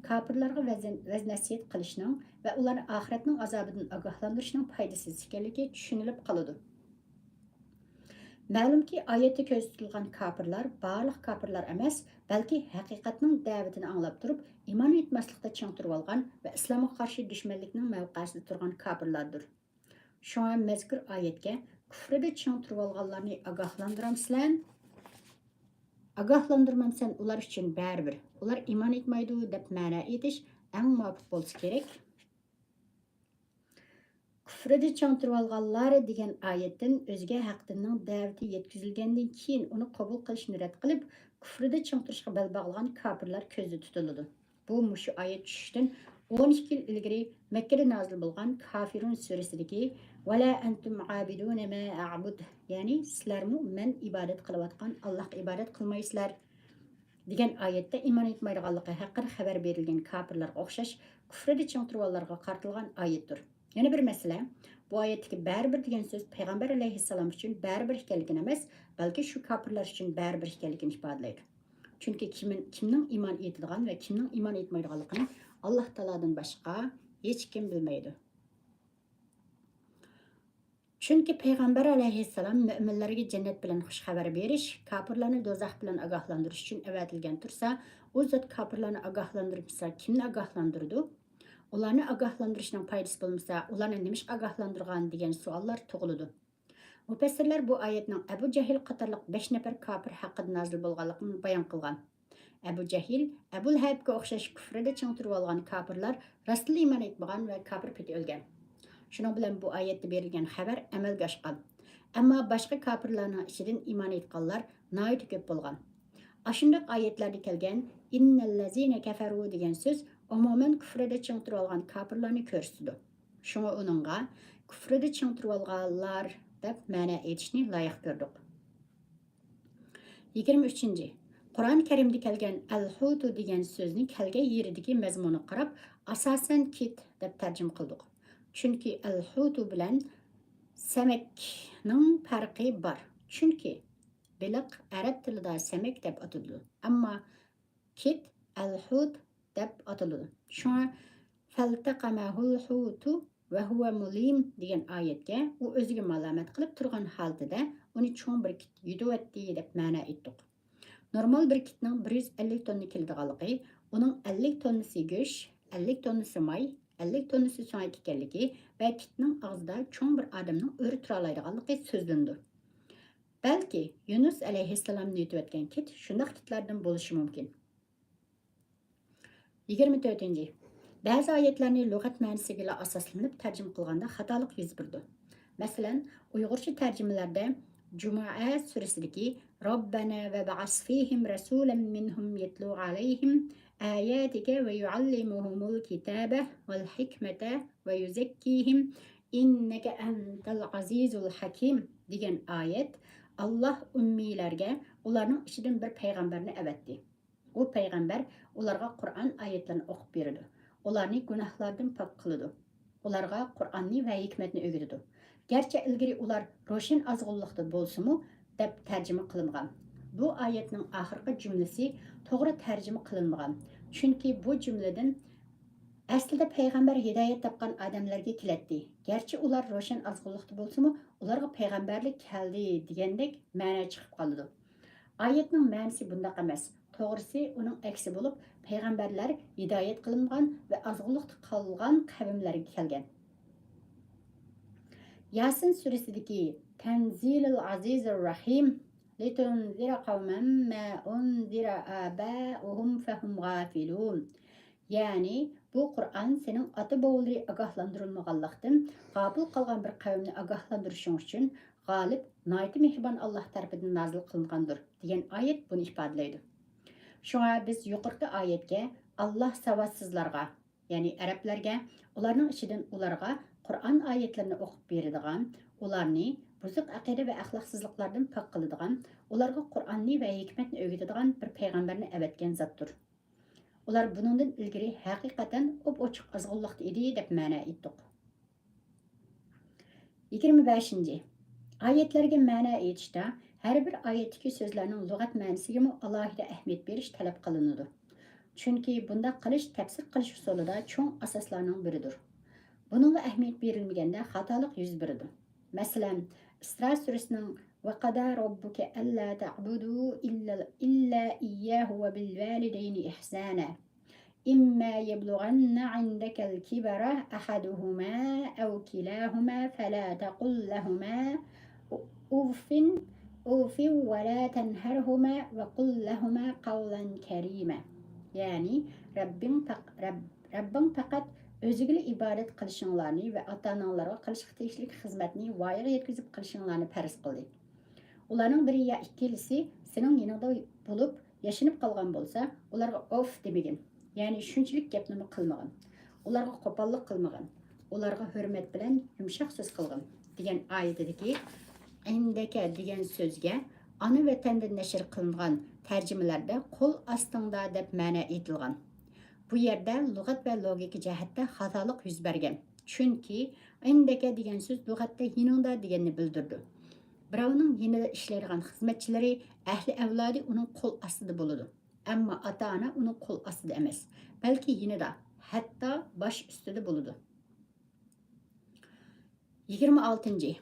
كاپىرلارغا ۋەز-، ۋەز-نەسىھەت قىلىشنىڭ ۋە ئۇلارنى ئاخىرەتنىڭ ئازابىدىن ئاگاھلاندۇرۇشنىڭ پايدىسىز ئىكەنلىكى چۈشىنىلىپ قالىدۇ. مەلۇمكى، ئايەتتە كۆرسىتىلگەن كاپىرلار بارلىق كاپىرلار ئەمەس، بەلكى ھەقىقەتنىڭ دەۋىتىنى ئاڭلاپ تۇرۇپ، ئىمان ئېيتماسلىقتا چىڭ تۇرۇۋالغان ۋە ئىسلامغا قارشى دۈشمەنلىكنىڭ مەۋقەسىدە تۇرغان كاپىرلاردۇر. شۇڭا مەزكۇر ئايەتكە «كۇفرىدا چىڭ تۇرۇۋالغانلارنى ئاگاھلاندۇرامسىلەر؟» ئاگاھلاندۇرمامسەن ئۇلار ئۈچۈن بەرىبىر، ئۇلار ئىمان ئېيتمايدۇ دەپ مەنە ئېيتىش ئەڭ مۇۋاپىق بولسا كېرەك. كۇفرىدا چىڭ تۇرۇۋالغانلار دېگەن ئايەتتىن ئۆزگە ھەق دىننىڭ دەۋىتى يەتكۈزۈلگەندىن كېيىن ئۇنى قوبۇل قىلىشنى رەت قىلىپ، كۇفرىدا چىڭ تۇرۇشقا بەل باغلىغان كاپىرلار كۆزدە تۇتۇلىدۇ. بۇ مۇشۇ ئايەت چۈشۈشتىن ئون ئىككى يىل ئىلگىرى مەككىدە نازىل بولغان كافىرۇن سۈرىسىدىكى «ۋەلا ئەنتۇم ئابىدۇنە مە ئەئبۇد»، يەنى سىلەرمۇ مەن ئىبادەت قىلىۋاتقان ئاللاھقا ئىبادەت قىلمايسىلەر دېگەن ئايەتتە ئىمان ئېيتمايدىغانلىقى ھەققىدە خەۋەر بېرىلگەن كاپىرلارغا ئوخشاش كۇفرىدە چىڭ تۇرغانلارغا قارىتىلغان ئايەتتۇر. يەنە بىر مەسىلە، بۇ ئايەتتىكى «بەرىبىر» دېگەن سۆز پەيغەمبەر ئەلەيھىسسالام ئۈچۈن بەرىبىر ئىكەنلىكىنى ئەمەس، بەلكى شۇ كاپىرلار ئۈچۈن بەرىبىر ئىكەنلىكىنى ئىپادىلەيدۇ. چۈنكى كىم، كىمنىڭ ئىمان ئېيتىدىغان ۋە كىمنىڭ ئىمان ئېيتمايدىغانلىقىنى ئاللاھ تائالادىن باشقا ھېچكىم بىلمەيدۇ. چۈنكى پەيغەمبەر ئەلەيھىسسالام مۆمىنلەرگە جەننەت بىلەن خۇش خەۋەر بېرىش، كاپىرلارنى دوزاخ بىلەن ئاگاھلاندۇرۇش ئۈچۈن ئەۋەتىلگەن تۇرسا، ئۇ زات كاپىرلارنى ئاگاھلاندۇرمىسا، كىمنى ئاگاھلاندۇرىدۇ؟ ئۇلارنى ئاگاھلاندۇرۇشنىڭ پايدىسى بولمىسا، ئۇلارنى نېمىشقا ئاگاھلاندۇرغان دېگەن سوئاللار تۇغۇلىدۇ. مۇپەسسىرلەر بۇ ئايەتنىڭ ئەبۇ جەھىل قاتارلىق بەش نەپەر كاپىر ھەققىدە نازىل بولغانلىقىنى بايان قىلغان. ئەبۇ جەھىل، ئەبۇ لەھەبكە ئوخشاش كۇفرىدا چىڭ تۇرۇۋالغان كاپىرلار راستلا ئىمان ئېيتمىغان ۋە كاپىر پېتى ئۆلگەن. شۇنىڭ بىلەن بۇ ئايەتتە بېرىلگەن خەۋەر ئەمەلگە ئاشقان. ئەمما باشقا كاپىرلارنىڭ ئىچىدىن ئىمان ئېيتقانلار ناھايىتى كۆپ بولغان. ئاشۇنداق ئايەتلەردە كەلگەن «ئىننەللەزىنە كەفەرۇ» دېگەن سۆز ئومۇمەن كۇفرىدا چىڭ تۇرۇۋالغان كاپىرلارنى كۆرسىتىدۇ. شۇڭا ئۇنىڭغا «كۇفرىدا چىڭ تۇرۇۋالغانلار» دەپ مەنە ئېيتىشنى لايىق كۆردۇق. يىگىرمە ئۈچىنچى، قۇرئان كەرىمدە كەلگەن «ئەلھۇتۇ» دېگەن سۆزنى كەلگەن يېرىدىكى مەزمۇنىغا قاراپ، ئاساسەن «كىت» دەپ تەرجىمە قىلدۇق. چۈنكى «ئەلھۇتۇ» بىلەن «سەمەك»نىڭ پەرقى بار. چۈنكى بېلىق ئەرەب تىلىدا سەمەك دەپ ئاتىلىدۇ، ئەمما «كىت»، «ئەلھۇت» دەپ ئاتىلىدۇ. شۇڭا «فەلتەقەمەھۇل ھۇتۇ ۋە ھۇۋە مۇلىم» دېگەن ئايەتكە ئۇ ئۆزىگە مالامەت قىلىپ تۇرغان ھالىتىدە ئۇنى چوڭ بىر كىت يۇتۇۋەتتى دەپ مەنە ئېيتتۇق. نورمال بىر كىتنىڭ بىر يۈز ئەللىك توننا كېلىدىغانلىقى، ئۇنىڭ ئەللىك توننىسى گۆش، ئەللىك توننىسى ماي، ئەللىك توننىسى سۆڭەك ئىكەنلىكى ۋە كىتنىڭ ئاغزىدا چوڭ بىر ئادەمنىڭ ئۆرە تۇرالايدىغانلىقى سۆزلىنىدۇ. بەلكى يۇنۇس ئەلەيھىسسالامنى يۇتۇۋەتكەن كىت شۇنداق كىتلاردىن بولۇشى مۇمكىن. يىگىرمە تۆتىنچى، بەزى ئايەتلەرنى لۇغەت مەنىسىگىلا ئاساسلىنىپ تەرجىمە قىلغاندا خاتالىق يۈز بېرىدۇ. مەسىلەن، ئۇيغۇرچە تەرجىمىلەردە جۇمۇئە سۈرىسىدىكى «رەببەنا ۋەبئەس فىھىم رەسۇلەن مىنھۇم يەتلۇ ئەلەيھىم ئاياتىكە ۋە يۇئەللىمۇھۇمۇل كىتابە ۋەل ھىكمەتە ۋە يۇزەككىھىم ئىننەكە ئەنتەل ئەزىزۇل ھەكىم» دېگەن ئايەت، ئاللاھ ئۈممىيلەرگە ئۇلارنىڭ ئىچىدىن بىر پەيغەمبەرنى ئەۋەتتى. ئۇ پەيغەمبەر ئۇلارغا قۇرئان ئايەتلىرىنى ئوقۇپ بېرىدۇ، ئۇلارنى گۇناھلاردىن پاك قىلىدۇ، ئۇلارغا قۇرئاننى ۋە ھېكمەتنى ئۆگىتىدۇ. گەرچە ئىلگىرى ئۇلار روشەن ئازغۇنلۇقتا بولسىمۇ دەپ تەرجىمە قىلىنغان. بۇ ئايەتنىڭ ئاخىرقى جۈملىسى توغرا تەرجىمە قىلىنمىغان. چۈنكى بۇ جۈملىدىن ئەسلىدە پەيغەمبەر ھىدايەت تاپقان ئادەملەرگە كېلەتتى. گەرچە ئۇلار روشەن ئازغۇنلۇقتا بولسىمۇ، ئۇلارغا پەيغەمبەرلىك كەلدى دېگەندەك مەنە چىقىپ قالىدۇ. ئايەتنىڭ مەنىسى بۇنداق ئەمەس. توغرىسى، ئۇنىڭ ئەكسى بولۇپ، پەيغەمبەرلەر ھىدايەت قىلىنغان ۋە ئازغۇنلۇقتا قالغان قەۋملەرگە كەلگەن. ياسىن سۈرىسىدىكى «تەنزىلىل ئەزىزىر رەھىم، لىتۇنزىرە قەۋمەن مە ئۇنزىرە ئابائۇھۇم فەھۇم غافىلۇن». يەنى، بۇ قۇرئان سېنىڭ ئاتا-بوۋىلىرى ئاگاھلاندۇرۇلمىغانلىقتىن غاپىل قالغان بىر قەۋمنى ئاگاھلاندۇرۇشۇڭ ئۈچۈن غالىب، ناھايىتى مېھرىبان ئاللاھ تەرىپىدىن نازىل قىلىنغاندۇر، دېگەن ئايەت بۇنى ئىپادىلەيدۇ. شۇڭا بىز يۇقىرىقى ئايەتكە ئاللاھ ساۋاتسىزلارغا، يەنى ئەرەبلەرگە، ئۇلارنىڭ ئىچىدىن ئۇلارغا قۇرئان ئايەتلىرىنى ئوقۇپ بېرىدىغان، ئۇلارنى بۇزۇق ئەقىدە ۋە ئەخلاقسىزلىقلاردىن پاك قىلىدىغان، ئۇلارغا قۇرئاننى ۋە ھېكمەتنى ئۆگىتىدىغان بىر پەيغەمبەرنى ئەۋەتكەن زاتتۇر. ئۇلار بۇنىڭدىن ئىلگىرى ھەقىقەتەن ئوپئوچۇق ئازغۇنلۇقتا ئىدى، دەپ مەنە ئېيتتۇق. يىگىرمە بەشىنچى، ئايەتلەرگە مەنە ئېيتىشتا ھەر بىر ئايەتتىكى سۆزلەرنىڭ لۇغەت مەنىسىگىمۇ ئالاھىدە ئەھمىيەت بېرىش تەلەپ قىلىنىدۇ. چۈنكى بۇنداق قىلىش تەپسىر قىلىش ئۇسۇلىدا چوڭ ئاساسلارنىڭ بىرىدۇر. بۇنىڭغا ئەھمىيەت بېرىلمىگەندە خاتالىق يۈز بېرىدۇ. مەسىلەن، ئىسرا سۈرىسىنىڭ «وقضى ربك ألا تعبدوا إلا، إلا إياه وبالوالدين إحسانا. إما يبلغن عندك الكبر أحدهما أو كلاهما فلا تقل لهما أف، ئۇفىۋ ۋە لا تەنھەرھۇمە ۋە قۇل لەھۇمە قەۋلەن كەرىمە. يەنى، رەببىڭ پەق-، رەب-، رەببىڭ پەقەت ئۆزىگىلا ئىبادەت قىلىشىڭلارنى ۋە ئاتا-ئاناڭلارغا قىلىشقا تېگىشلىك خىزمەتنى ۋايىغا يەتكۈزۈپ قىلىشىڭلارنى پەرز قىلدى. ئۇلارنىڭ بىرى يا ئىككىلىسى سېنىڭ يېنىڭدا بولۇپ ياشىنىپ قالغان بولسا، ئۇلارغا ئوف دېمىگىن. يەنى شۇنچىلىك گەپنىمۇ قىلمىغىن. ئۇلارغا قوپاللىق قىلمىغىن. ئۇلارغا ھۆرمەت بىلەن يۇمشاق سۆز قىلغىن، دېگەن ئايىتىدىكى ئىندەكە دېگەن سۆزگە ئانا ۋەتەندە نەشر قىلىنغان تەرجىمىلەردە قول ئاستىڭدا دەپ مەنە ئېيتىلغان. بۇ يەردە لۇغەت ۋە لوگىكا جەھەتتە خاتالىق يۈز بەرگەن. چۈنكى ئىندەكە دېگەن سۆز لۇغەتتە يېنىڭدا دېگەننى بىلدۈرىدۇ. بىراۋنىڭ يېنىدا ئىشلەيدىغان خىزمەتچىلىرى، ئەھلى ئەۋلادى ئۇنىڭ قول ئاستىدا بولىدۇ. ئەمما ئاتا-ئانا ئۇنىڭ قول ئاستىدا ئەمەس، بەلكى يېنىدا، ھەتتا باش ئۈستىدە بولىدۇ. يىگىرمە ئالتىنچى،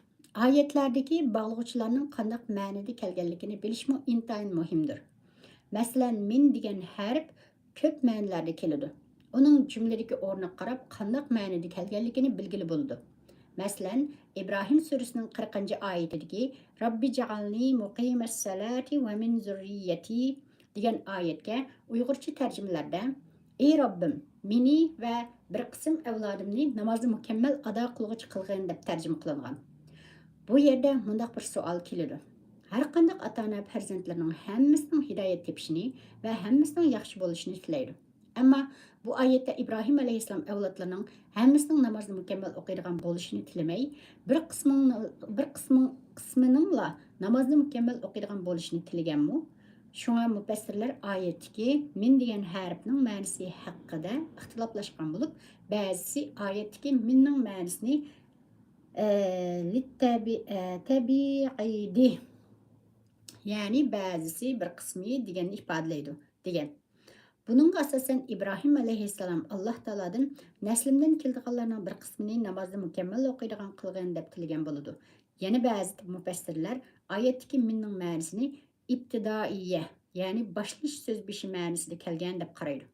ئايەتلەردىكى باغلىغۇچىلارنىڭ قانداق مەنىدە كەلگەنلىكىنى بىلىشمۇ ئىنتايىن مۇھىمدۇر. مەسىلەن، مىن دېگەن ھەرپ كۆپ مەنىلەردە كېلىدۇ. ئۇنىڭ جۈملىدىكى ئورنىغا قاراپ قانداق مەنىدە كەلگەنلىكىنى بىلگىلى بولىدۇ. مەسىلەن، ئىبراھىم سۈرىسىنىڭ قىرىقىنچى ئايىتىدىكى رەببىجئەلنى مۇقىمەسسالاتى ۋە مىن زۇررىيەتى دېگەن ئايەتكە ئۇيغۇرچە تەرجىمىلەردە، ئى رەببىم، مېنى ۋە بىر قىسىم ئەۋلادىمنى نامازنى مۇكەممەل ئادا قىلغۇچى قىلغىن دەپ تەرجىمە قىلىنغان. بۇ يەردە مۇنداق بىر سوئال كېلىدۇ. ھەرقانداق ئاتا-ئانا پەرزەنتلىرىنىڭ ھەممىسىنىڭ ھىدايەت تېپىشىنى ۋە ھەممىسىنىڭ ياخشى بولۇشىنى تىلەيدۇ. ئەمما بۇ ئايەتتە ئىبراھىم ئەلەيھىسسالام ئەۋلادلىرىنىڭ ھەممىسىنىڭ نامازنى مۇكەممەل ئوقۇيدىغان بولۇشىنى تىلىمەي، بىر قىسمىڭ-، بىر قىسمىڭ-، قىسمىنىڭلا نامازنى مۇكەممەل ئوقۇيدىغان بولۇشىنى تىلىگەنمۇ؟ شۇڭا مۇپەسسىرلەر ئايەتتىكى مىن دېگەن ھەرپنىڭ مەنىسى ھەققىدە ئىختىلاپلاشقان بولۇپ، بەزىسى ئايەتتىكى مىننىڭ مەنىسىنى، ئە، لىتتەبى-، ئە، تەبىئىدى، يەنى بەزىسى بىر قىسمى دېگەننى ئىپادىلەيدۇ، دېگەن. بۇنىڭغا ئاساسەن، ئىبراھىم ئەلەيھىسسالام ئاللاھ تائالادىن نەسلىمدىن كېلىدىغانلارنىڭ بىر قىسمىنى نامازنى مۇكەممەل ئوقۇيدىغان قىلغىن دەپ تىلىگەن بولىدۇ. يەنە بەزى مۇپەسسىرلەر ئايەتتىكى مىننىڭ مەنىسىنى ئىپتىدائىيە، يەنى باشلىنىش سۆز بېشى مەنىسىدە كەلگەن دەپ قارايدۇ.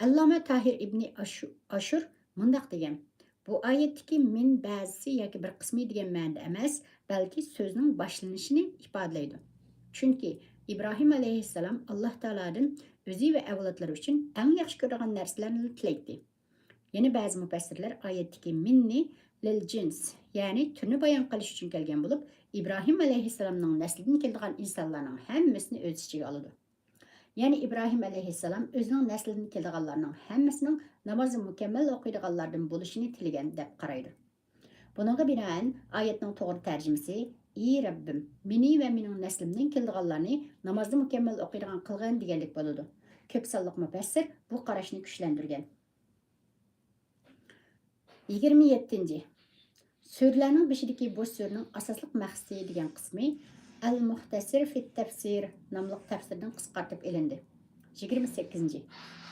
ئەللامە تاھىر ئىبنى ئاشۇ-، ئاشۇر مۇنداق دېگەن، بۇ ئايەتتىكى مىن بەزىسى ياكى بىر قىسمى دېگەن مەنىدە ئەمەس، بەلكى سۆزنىڭ باشلىنىشىنى ئىپادىلەيدۇ. چۈنكى ئىبراھىم ئەلەيھىسسالام ئاللاھ تائالادىن ئۆزى ۋە ئەۋلادلىرى ئۈچۈن ئەڭ ياخشى كۆرىدىغان نەرسىلەرنىلا تىلەيتتى. يەنە بەزى مۇپەسسىرلەر ئايەتتىكى مىننى لىل جىنس، يەنى تۈرنى بايان قىلىش ئۈچۈن كەلگەن بولۇپ، ئىبراھىم ئەلەيھىسسالامنىڭ نەسلىدىن كېلىدىغان ئىنسانلارنىڭ ھەممىسىنى ئۆز ئىچىگە ئالىدۇ. يەنى ئىبراھىم ئەلەيھىسسالام ئۆزىنىڭ نەسلىدىن كېلىدىغانلارنىڭ ھەممىسىنىڭ نامازنى مۇكەممەل ئوقۇيدىغانلاردىن بولۇشىنى تىلىگەن دەپ قارايدۇ. بۇنىڭغا بىنائەن، ئايەتنىڭ توغرا تەرجىمىسى، ئى رەببىم، مېنى ۋە مېنىڭ نەسلىمدىن كېلىدىغانلارنى نامازنى مۇكەممەل ئوقۇيدىغان قىلغىن دېگەنلىك بولىدۇ. كۆپ سانلىق مۇپەسسىر بۇ قاراشنى كۈچلەندۈرگەن. يىگىرمە يەتتىنچى، سۈرىلەرنىڭ بېشىدىكى بۇ سۈرىنىڭ ئاساسلىق مەقسىتى دېگەن قىسمى ئەل مۇختەسىر فىت تەفسىر ناملىق تەپسىردىن قىسقارتىپ ئېلىندى. يىگىرمە سەككىزىنچى،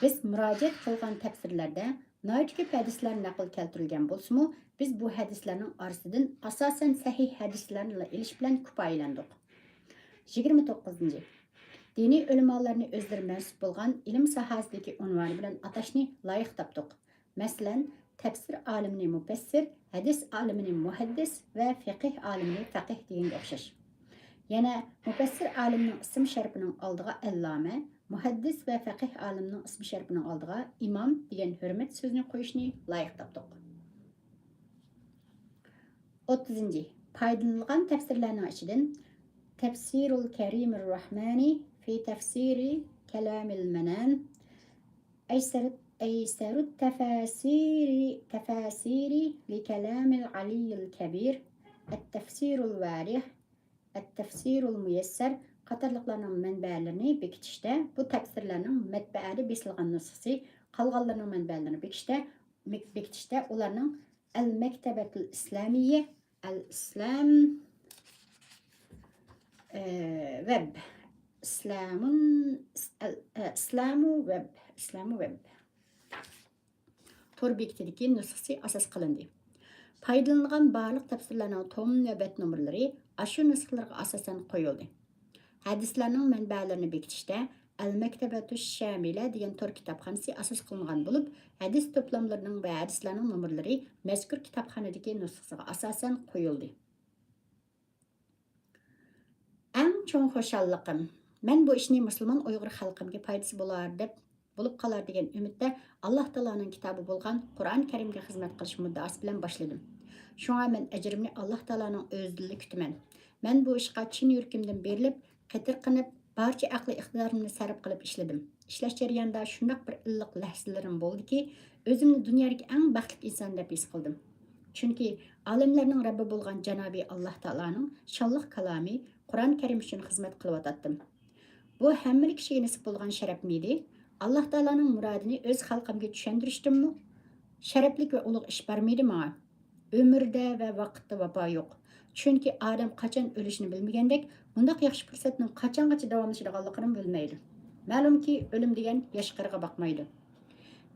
بىز مۇراجىئەت قىلغان تەپسىرلەردە ناھايىتى كۆپ ھەدىسلەر نەقىل كەلتۈرۈلگەن بولسىمۇ، بىز بۇ ھەدىسلەرنىڭ ئارىسىدىن ئاساسەن سەھىھ ھەدىسلەرنىلا ئېلىش بىلەن كۇپايىلەندۇق. يىگىرمە توققۇزىنچى، دىنىي ئۆلىمالارنى ئۆزلىرى مەنسۇپ بولغان ئىلىم ساھەسىدىكى ئۇنۋانى بىلەن ئاتاشنى لايىق تاپتۇق. مەسىلەن، تەپسىر ئالىمىنى مۇپەسسىر، ھەدىس ئالىمىنى مۇھەددىس ۋە فىقىھ ئالىمىنى فەقىھ دېگەنگە ئوخشاش. يەنە مۇپەسسىر ئالىمنىڭ ئىسىم شەرىپىنىڭ ئالدىغا ئەللامە، مۇھەددىس ۋە فەقىھ ئالىمنىڭ ئىسىم شەرىپىنىڭ ئالدىغا ئىمام دېگەن ھۆرمەت سۆزىنى قويۇشنى لايىق تاپتۇق. ئوتتۇزىنچى، پايدىلىنىلغان تەپسىرلەرنىڭ ئىچىدىن تەپسىرۇل كەرىمىر راھمانى فى تەفسىرى كەلامىل مەنان، ئەيسەرۇت، ئەيسەرۇت تەفەسىرى، تەفەسىرى لىكەلامىل ئەلىييىل كەبىر، ئەتتەفسىرۇل ۋەرىھ، ئەتتەفسىرۇل مۇيەسسەر قاتارلىقلارنىڭ مەنبەلىرىنى بېكىتىشتە، بۇ تەپسىرلەرنىڭ مەتبەئەدە بېسىلغان نۇسخىسى، قالغانلىرىنىڭ مەنبەلىرىنى بېكىتىشتە، بېكىتىشتە ئۇلارنىڭ ئەل مەكتەبەتۇل ئىسلامىيە، ئەل ئىسلام، ئە، ۋەب، ئىسلامۇن، ئەل، ئە، ئىسلامۇ ۋەب، ئىسلامۇ ۋەب تور بېكىتىدىكى نۇسخىسى ئاساس قىلىندى. پايدىلىنىلغان بارلىق تەپسىرلەرنىڭ توم ۋە بەت نومۇرلىرى ئاشۇ نۇسخىلارغا ئاساسەن قويۇلدى. ھەدىسلەرنىڭ مەنبەلىرىنى بېكىتىشتە ئەل مەكتەبەتۇش شامىلە دېگەن تور كىتابخانىسى ئاساس قىلىنغان بولۇپ، ھەدىس توپلاملىرىنىڭ ۋە ھەدىسلەرنىڭ نومۇرلىرى مەزكۇر كىتابخانىدىكى نۇسخىسىغا ئاساسەن قويۇلدى. چوڭ خۇشاللىقىم، مەن بۇ ئىشنى مۇسۇلمان ئۇيغۇر خەلقىمگە پايدىسى بولار دەپ، بولۇپ قالار دېگەن ئۈمىدتە ئاللاھ تائالانىڭ كىتابى بولغان قۇرئان كەرىمگە خىزمەت قىلىش مۇددىئاسى بىلەن باشلىدىم. شۇڭا مەن ئەجرىمنى ئاللاھ تائالانىڭ ئۆزىدىنلا كۈتىمەن. مەن بۇ ئىشقا چىن يۈرىكىمدىن بېرىلىپ، قېتىرقىنىپ، بارچە ئەقلىي ئىقتىدارىمنى سەرپ قىلىپ ئىشلىدىم. ئىشلەش جەريانىدا شۇنداق بىر ئىللىق لەھزىلىرىم بولدىكى، ئۆزۈمنى دۇنيادىكى ئەڭ بەختلىك ئىنسان دەپ ھېس قىلدىم. چۈنكى ئالەملەرنىڭ رەببى بولغان جانابى ئاللاھ تائالانىڭ شانلىق كالامى قۇرئان كەرىم ئۈچۈن خىزمەت قىلىۋاتاتتىم. بۇ ھەممىلا كىشىگە نېسىپ بولغان شەرەپمىدى؟ ئاللاھ تائالانىڭ مۇرادىنى ئۆز خەلقىمگە چۈشەندۈرۈشتىنمۇ شەرەپلىك ۋە ئۇلۇغ ئىش بارمىدى ماڭا؟ ئۆمۈردە ۋە ۋاقىتتا ۋاپا يوق. چۈنكى ئادەم قاچان ئۆلۈشىنى بىلمىگەندەك، مۇنداق ياخشى پۇرسەتنىڭ قاچانغىچە داۋاملىشىدىغانلىقىنىمۇ بىلمەيدۇ. مەلۇمكى، ئۆلۈم دېگەن ياش-قېرىغا باقمايدۇ.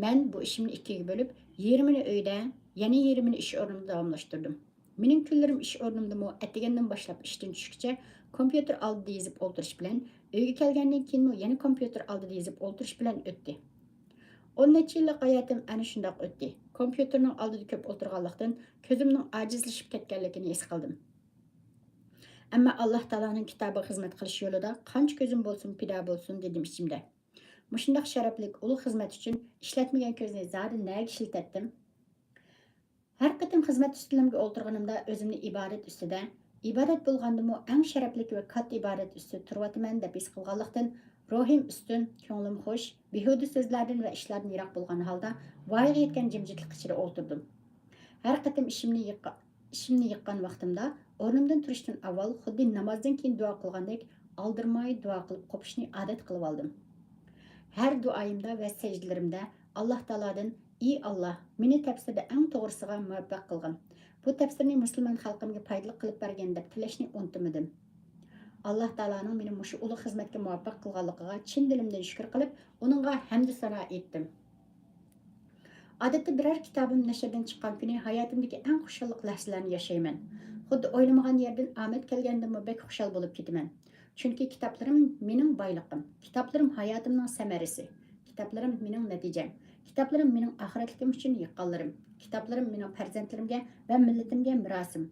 مەن بۇ ئىشىمنى ئىككىگە بۆلۈپ، يېرىمىنى ئۆيدە، يەنە يېرىمىنى ئىش ئورنۇمدا داۋاملاشتۇردۇم. مېنىڭ كۈنلىرىم ئىش ئورنۇمدىمۇ ئەتىگەندىن باشلاپ ئىشتىن چۈشكىچە كومپيۇتېر ئالدىدا يېزىپ ئولتۇرۇش بىلەن، ئۆيگە كەلگەندىن كېيىنمۇ يەنە كومپيۇتېر ئالدىدا يېزىپ ئولتۇرۇش بىلەن ئۆتتى. ئون نەچچە يىللىق ھاياتىم ئەنە شۇنداق ئۆتتى. كومپيۇتېرنىڭ ئالدىدا كۆپ ئولتۇرغانلىقتىن كۆزۈمنىڭ ئاجىزلىشىپ كەتكەنلىكىنى ھېس قىلدىم. ئەمما ئاللاھ تائالانىڭ كىتابىغا خىزمەت قىلىش يولىدا قانچە كۆزۈم بولسۇن پىدا بولسۇن دېدىم ئىچىمدە. مۇشۇنداق شەرەپلىك ئۇلۇغ خىزمەت ئۈچۈن ئىشلەتمىگەن كۆزنى زادى نەگە ئىشلىتەتتىم؟ ھەر قېتىم خىزمەت ئۈستىلىمگە ئولتۇرغىنىمدا ئۆزۈمنى ئىبادەت ئۈستىدە، ئىبادەت بولغاندىمۇ ئەڭ شەرەپلىك ۋە كاتتا ئىبادەت ئۈستىدە تۇرۇۋاتىمەن دەپ ھېس قىلغانلىقتىن، روھىم ئۈستۈن، كۆڭلۈم خۇش، بىھۇدە سۆزلەردىن ۋە ئىشلاردىن يىراق بولغان ھالدا، ۋايىغا يەتكەن جىمجىتلىق ئىچىدە ئولتۇردۇم. ھەر قېتىم ئىشىمنى يىققا-، ئىشىمنى يىققان ۋاقتىمدا، ئورنۇمدىن تۇرۇشتىن ئاۋۋال خۇددى نامازدىن كېيىن دۇئا قىلغاندەك ئالدىرىماي دۇئا قىلىپ قوپۇشنى ئادەت قىلىۋالدىم. ھەر دۇئايىمدا ۋە سەجدىلىرىمدە ئاللاھ تائالادىن، ئى ئاللاھ، مېنى تەپسىردە ئەڭ توغرىسىغا مۇۋەپپەق قىلغىن، بۇ تەپسىرنى مۇسۇلمان خەلقىمگە پايدىلىق قىلىپ بەرگىن دەپ تىلەشنى ئۇنتۇمىدىم. ئاللاھ تائالانىڭ مېنى مۇشۇ ئۇلۇغ خىزمەتكە مۇۋەپپەق قىلغانلىقىغا چىن دىلىمدىن شۈكۈر قىلىپ، ئۇنىڭغا ھەمدۇ سانا ئېيتتىم. ئادەتتە بىرەر كىتابىم نەشردىن چىققان كۈنى ھاياتىمدىكى ئەڭ خۇشاللىق لەھزىلەرنى ياشايمەن. خۇددى ئويلىمىغان يەردىن ئامەت كەلگەندىنمۇ بەك خۇشال بولۇپ كېتىمەن. چۈنكى كىتابلىرىم مېنىڭ بايلىقىم، كىتابلىرىم ھاياتىمنىڭ سەمەرىسى، كىتابلىرىم مېنىڭ نەتىجەم، كىتابلىرىم مېنىڭ ئاخىرەتلىكىم ئۈچۈن يىغقانلىرىم، كىتابلىرىم مېنىڭ پەرزەنتلىرىمگە ۋە مىللىتىمگە مىراسىم.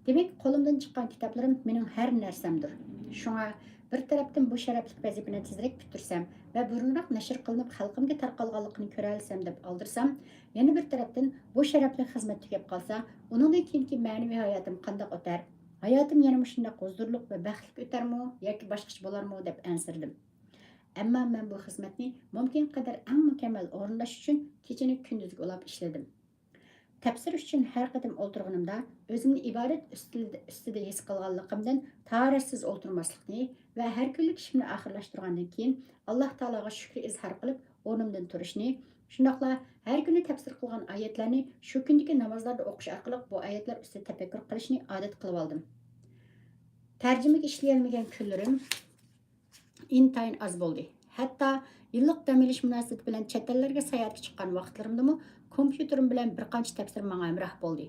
دېمەك، قولۇمدىن چىققان كىتابلىرىم مېنىڭ ھەر نەرسەمدۇر. شۇڭا بىر تەرەپتىن بۇ شەرەپلىك ۋەزىپىنى تېزرەك پۈتتۈرسەم ۋە بۇرۇنراق نەشر قىلىنىپ خەلقىمگە تارقالغانلىقىنى كۆرەلىسەم دەپ ئالدىرىسام، يەنە بىر تەرەپتىن بۇ شەرەپلىك خىزمەت تۈگەپ قالسا، ئۇنىڭدىن كېيىنكى مەنىۋى ھاياتىم قانداق ئۆتەر؟ ھاياتىم يەنە مۇشۇنداق ھۇزۇرلۇق ۋە بەختلىك ئۆتەرمۇ ياكى باشقىچە بولارمۇ دەپ ئەنسىرىدىم. ئەمما مەن بۇ خىزمەتنى مۇمكىن قەدەر ئەڭ مۇكەممەل ئورۇنداش ئۈچۈن كېچىنى كۈندۈزگە ئۇلاپ ئىشلىدىم. تەپسىر ئۈچۈن ھەر قېتىم ئولتۇرغىنىمدا ئۆزۈمنى ئىبادەت ئۈستىدە، ئۈستىدە ھېس قىلغانلىقىمدىن تارەتسىز ئولتۇرماسلىقنى ۋە ھەر كۈنلۈك ئىشىمنى ئاخىرلاشتۇرغاندىن كېيىن ئاللاھ تائالاغا شۈكرى ئىزھار قىلىپ ئورنۇمدىن تۇرۇشنى، شۇنداقلا ھەر كۈنى تەپسىر قىلغان ئايەتلەرنى شۇ كۈندىكى نامازلاردا ئوقۇش ئارقىلىق بۇ ئايەتلەر ئۈستىدە تەپەككۇر قىلىشنى ئادەت قىلىۋالدىم. تەرجىمىگە ئىشلىيەلمىگەن كۈنلىرىم ئىنتايىن ئاز بولدى. ھەتتا يىللىق دەم ئېلىش مۇناسىۋىتى بىلەن چەت ئەللەرگە ساياھەتكە چىققان ۋاقىتلىرىمدىمۇ كومپيۇتېرىم بىلەن بىر قانچە تەپسىر ماڭا ھەمراھ بولدى.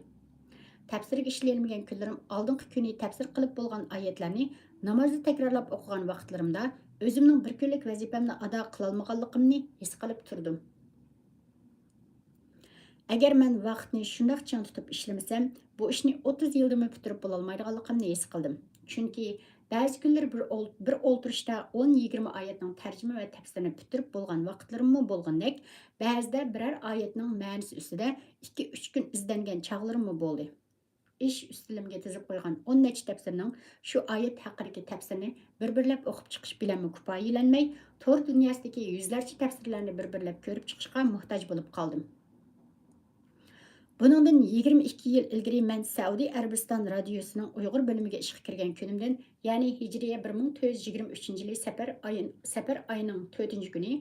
تەپسىرگە ئىشلىيەلمىگەن كۈنلىرىم ئالدىنقى كۈنى تەپسىر قىلىپ بولغان ئايەتلەرنى نامازدا تەكرارلاپ ئوقۇغان ۋاقىتلىرىمدا ئۆزۈمنىڭ بىر كۈنلۈك ۋەزىپەمنى ئادا قىلالمىغانلىقىمنى ھېس قىلىپ تۇردۇم. ئەگەر مەن ۋاقىتنى شۇنداق چىڭ تۇتۇپ ئىشلىمىسەم، بۇ ئىشنى ئوتتۇز يىلدىمۇ پۈتتۈرۈپ بولالمايدىغانلىقىمنى ھېس قىلدىم. چۈنكى بەزى كۈنلىرى بىر ئول-، بىر ئولتۇرۇشتا ئون يىگىرمە ئايەتنىڭ تەرجىمە ۋە تەپسىرىنى پۈتتۈرۈپ بولغان ۋاقىتلىرىممۇ بولغىنىدەك، بەزىدە بىرەر ئايەتنىڭ مەنىسى ئۈستىدە ئىككى، ئۈچ كۈن ئىزدەنگەن چاغلىرىممۇ بولدى. ئىش ئۈستىلىمگە تىزىپ قويغان ئون نەچچە تەپسىرنىڭ شۇ ئايەت ھەققىدىكى تەپسىرنى بىر-بىرلەپ ئوقۇپ چىقىش بىلەنمۇ كۇپايىلەنمەي، تور دۇنياسىدىكى يۈزلەرچە تەپسىرلەرنى بىر-بىرلەپ كۆرۈپ چىقىشقا موھتاج بولۇپ قالدىم. بۇنىڭدىن يىگىرمە ئىككى يىل ئىلگىرى مەن سەئۇدى ئەرەبىستان رادىيوسىنىڭ ئۇيغۇر بۆلۈمىگە ئىشقا كىرگەن كۈنۈمدىن، يەنى ھىجرىيە بىر مىڭ تۆت يۈز يىگىرمە ئۈچىنچى يىلى سەپەر ئايى، سەپەر ئايىنىڭ تۆتىنچى كۈنى،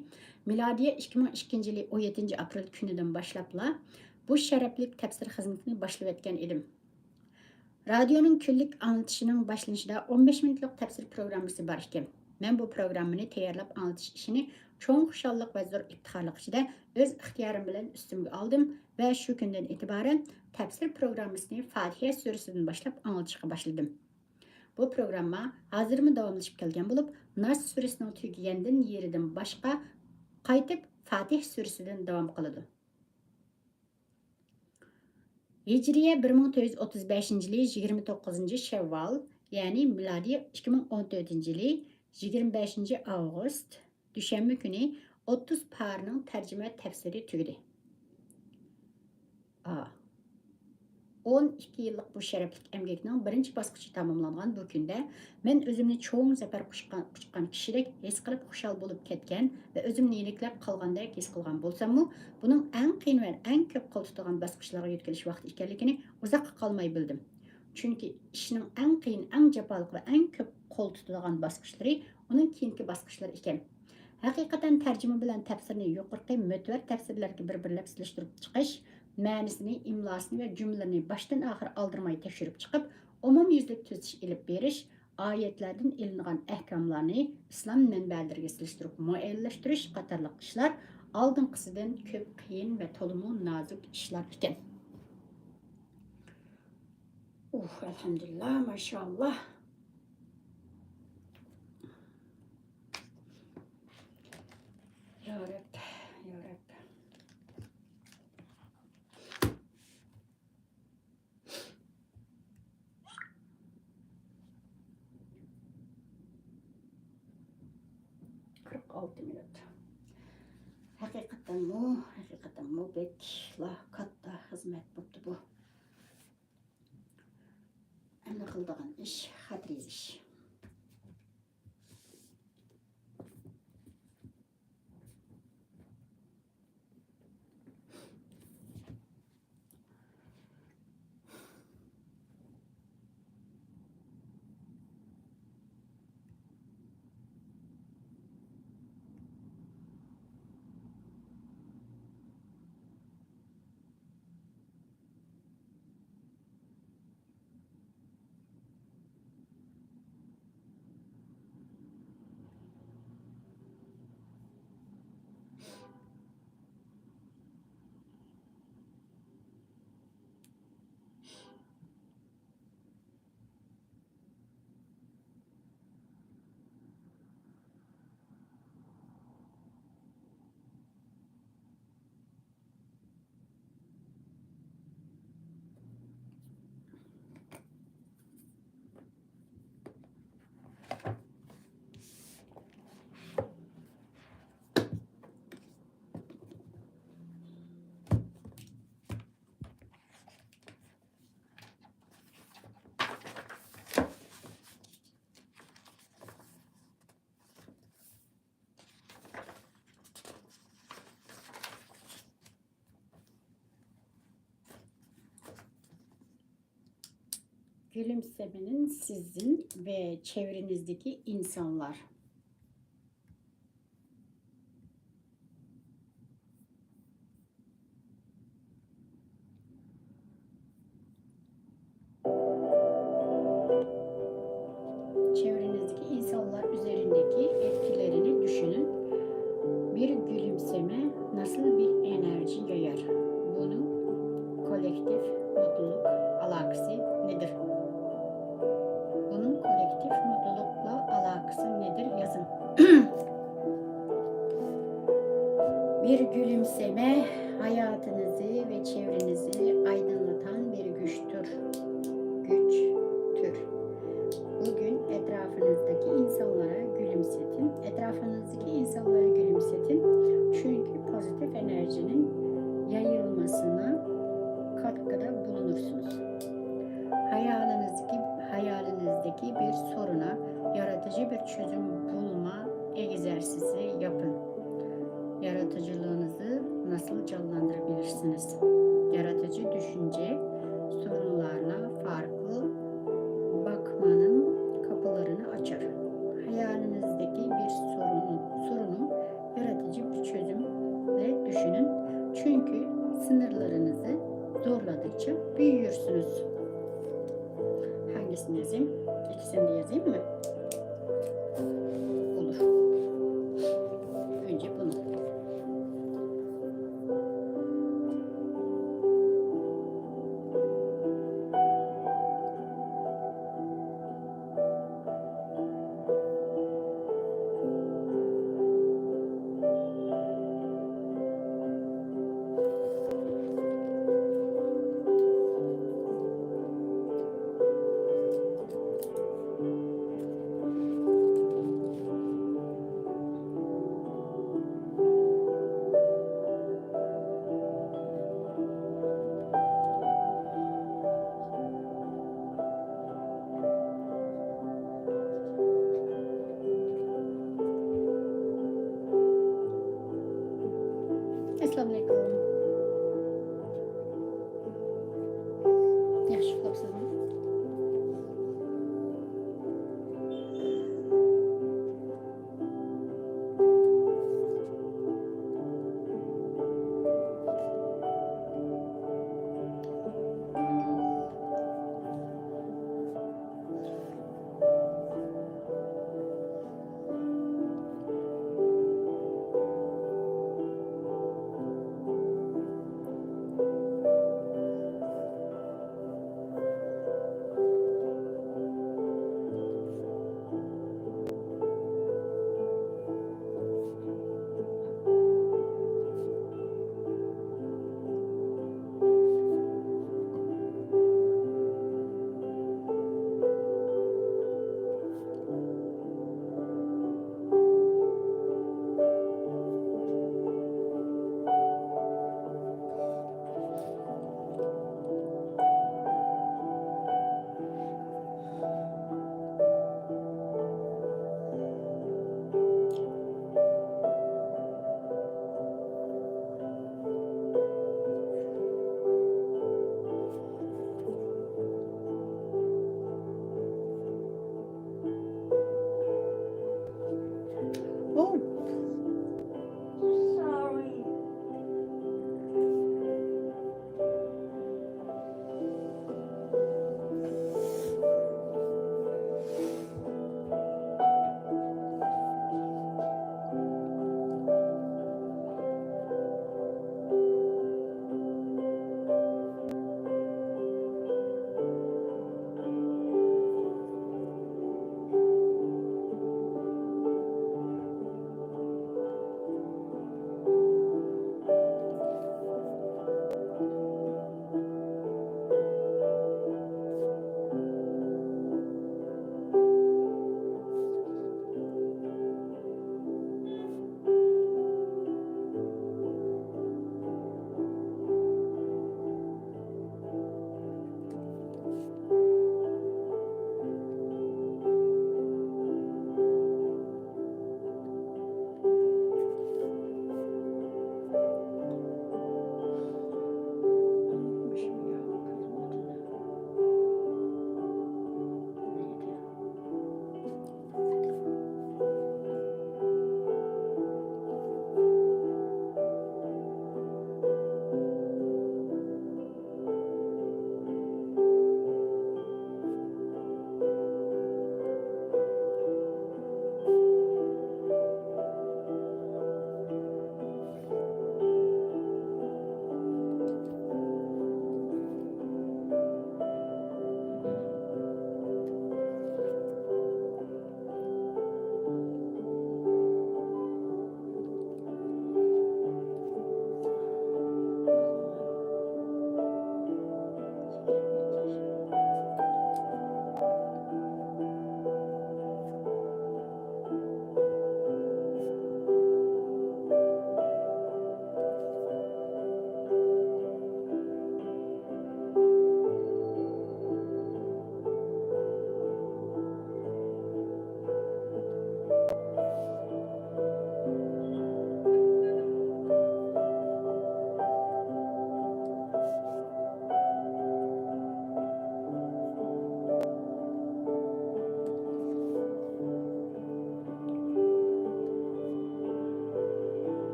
مىلادىيە ئىككى مىڭ ئىككىنچى يىلى ئون يەتتىنچى ئاپرېل كۈنىدىن باشلاپلا بۇ شەرەپلىك تەپسىر خىزمىتىنى باشلىۋەتكەن ئىدىم. رادىيونىڭ كۈنلۈك ئاڭلىتىشىنىڭ باشلىنىشىدا ئون بەش مىنۇتلۇق تەپسىر پروگراممىسى بار ئىكەن. مەن بۇ پروگراممىنى تەييارلاپ ئاڭلىتىش ئىشىنى چوڭ خۇشاللىق ۋە زور ئىپتىخارلىق ئىچىدە ئۆز ئىختىيارىم بىلەن ئۈستۈمگە ئالدىم ۋە شۇ كۈندىن ئېتىبارەن تەپسىر پروگراممىسىنى فاتىھە سۈرىسىدىن باشلاپ ئاڭلىتىشقا باشلىدىم. بۇ پروگرامما ھازىرمۇ داۋاملىشىپ كەلگەن بولۇپ، ناس سۈرىسىنىڭ تۈگىگەندىن يېرىدىن باشقا قايتىپ فاتىھە سۈرىسىدىن داۋام قىلىدۇ. ھىجرىيە بىر مىڭ تۆت يۈز ئوتتۇز بەشىنچى يىلى يىگىرمە توققۇزىنچى شەۋۋال، يەنى مىلادىي ئىككى مىڭ ئون تۆتىنچى يىلى يىگىرمە بەشىنچى ئاۋغۇست، دۈشەنبە كۈنى ئوتتۇز پارىنىڭ تەرجىمە تەپسىرى تۈگىدى. ئا. ئون ئىككى يىللىق بۇ شەرەپلىك ئەمگەكنىڭ بىرىنچى باسقۇچى تاماملانغان بۇ كۈندە، مەن ئۆزۈمنى چوڭ زەپەر قۇچقان، قۇچقان كىشىدەك ھېس قىلىپ، خۇشال بولۇپ كەتكەن ۋە ئۆزۈمنى يېنىكلەپ قالغاندەك ھېس قىلغان بولساممۇ، بۇنىڭ ئەڭ قىيىن ۋە ئەڭ كۆپ قول تۇتىدىغان باسقۇچلارغا يۆتكىلىش ۋاقتى ئىكەنلىكىنى ئۇزاققا قالماي بىلدىم. چۈنكى ئىشنىڭ ئەڭ قىيىن، ئەڭ جاپالىق ۋە ئەڭ كۆپ قول تۇتىدىغان باسقۇچلىرى ئۇنىڭ كېيىنكى باسقۇچلىرى ئىكەن. ھەقىقەتەن تەرجىمە بىلەن تەپسىرنى يۇقىرىقى مۆتىۋەر تەپسىرلەرگە بىر-بىرلەپ سېلىشتۇرۇپ چىقىش، مەنىسىنى، ئىملاسىنى ۋە جۈملىلىرىنى باشتىن ئاخىر ئالدىرىماي تەكشۈرۈپ چىقىپ، ئومۇميۈزلۈك تۈزىتىش ئېلىپ بېرىش، ئايەتلەردىن ئېلىنغان ئەھكاملارنى ئىسلام مەنبەلىرىگە سېلىشتۇرۇپ مۇئەييەنلەشتۈرۈش قاتارلىق ئىشلار ئالدىنقىسىدىن كۆپ قىيىن ۋە تولىمۇ نازۇك ئىشلار ئىكەن. ئۇھ، ئەلھەمدۇلىللا، ماشائاللا. يا رەب، يا رەب. قىرىق ئالتە مىنۇت. ھەقىقەتەنمۇ، ھەقىقەتەنمۇ بەكلا كاتتا خىزمەت بوپتۇ بۇ. ئەمدى قىلىدىغان ئىش خەت يېزىش. Gülümsemenin sizin ve çevrenizdeki insanlar. Çevrenizdeki insanlar üzerindeki etkilerini düşünün. Bir gülümseme nasıl bir enerji yayar? Bunun kolektif mutluluk alakası nedir? Bunun kolektif mutlulukla alakası nedir? Yazın. Bir gülümseme hayatınızı ve çevrenizi aydınlatan bir güçtür. Güçtür. Bugün etrafınızdaki insanlara gülümsetin. Etrafınızdaki insanlara gülümsetin. Çünkü pozitif enerjinin yayılmasına katkıda bulunursunuz. Hayalinizdeki, hayalinizdeki bir soruna yaratıcı bir çözüm bulma egzersizi yapın. Yaratıcılığınızı nasıl canlandırabilirsiniz? Yaratıcı düşünce sorunlarla farklı bakmanın kapılarını açar. Hayalinizdeki bir sorunu, sorunu yaratıcı bir çözümle düşünün. Çünkü sınırlarınızı zorladıkça büyüyorsunuz. Hangisini yazayım? İkisini de yazayım mı? Olur. Önce bunu. ياخشى ئۇخلاپسىزمۇ؟ Oh, sorry.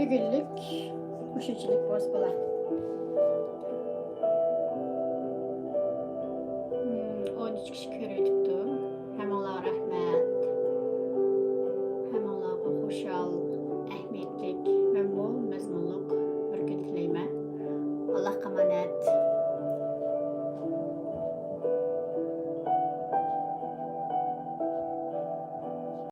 گۈللۈك مۇشۇنچىلىك بولسا بولار.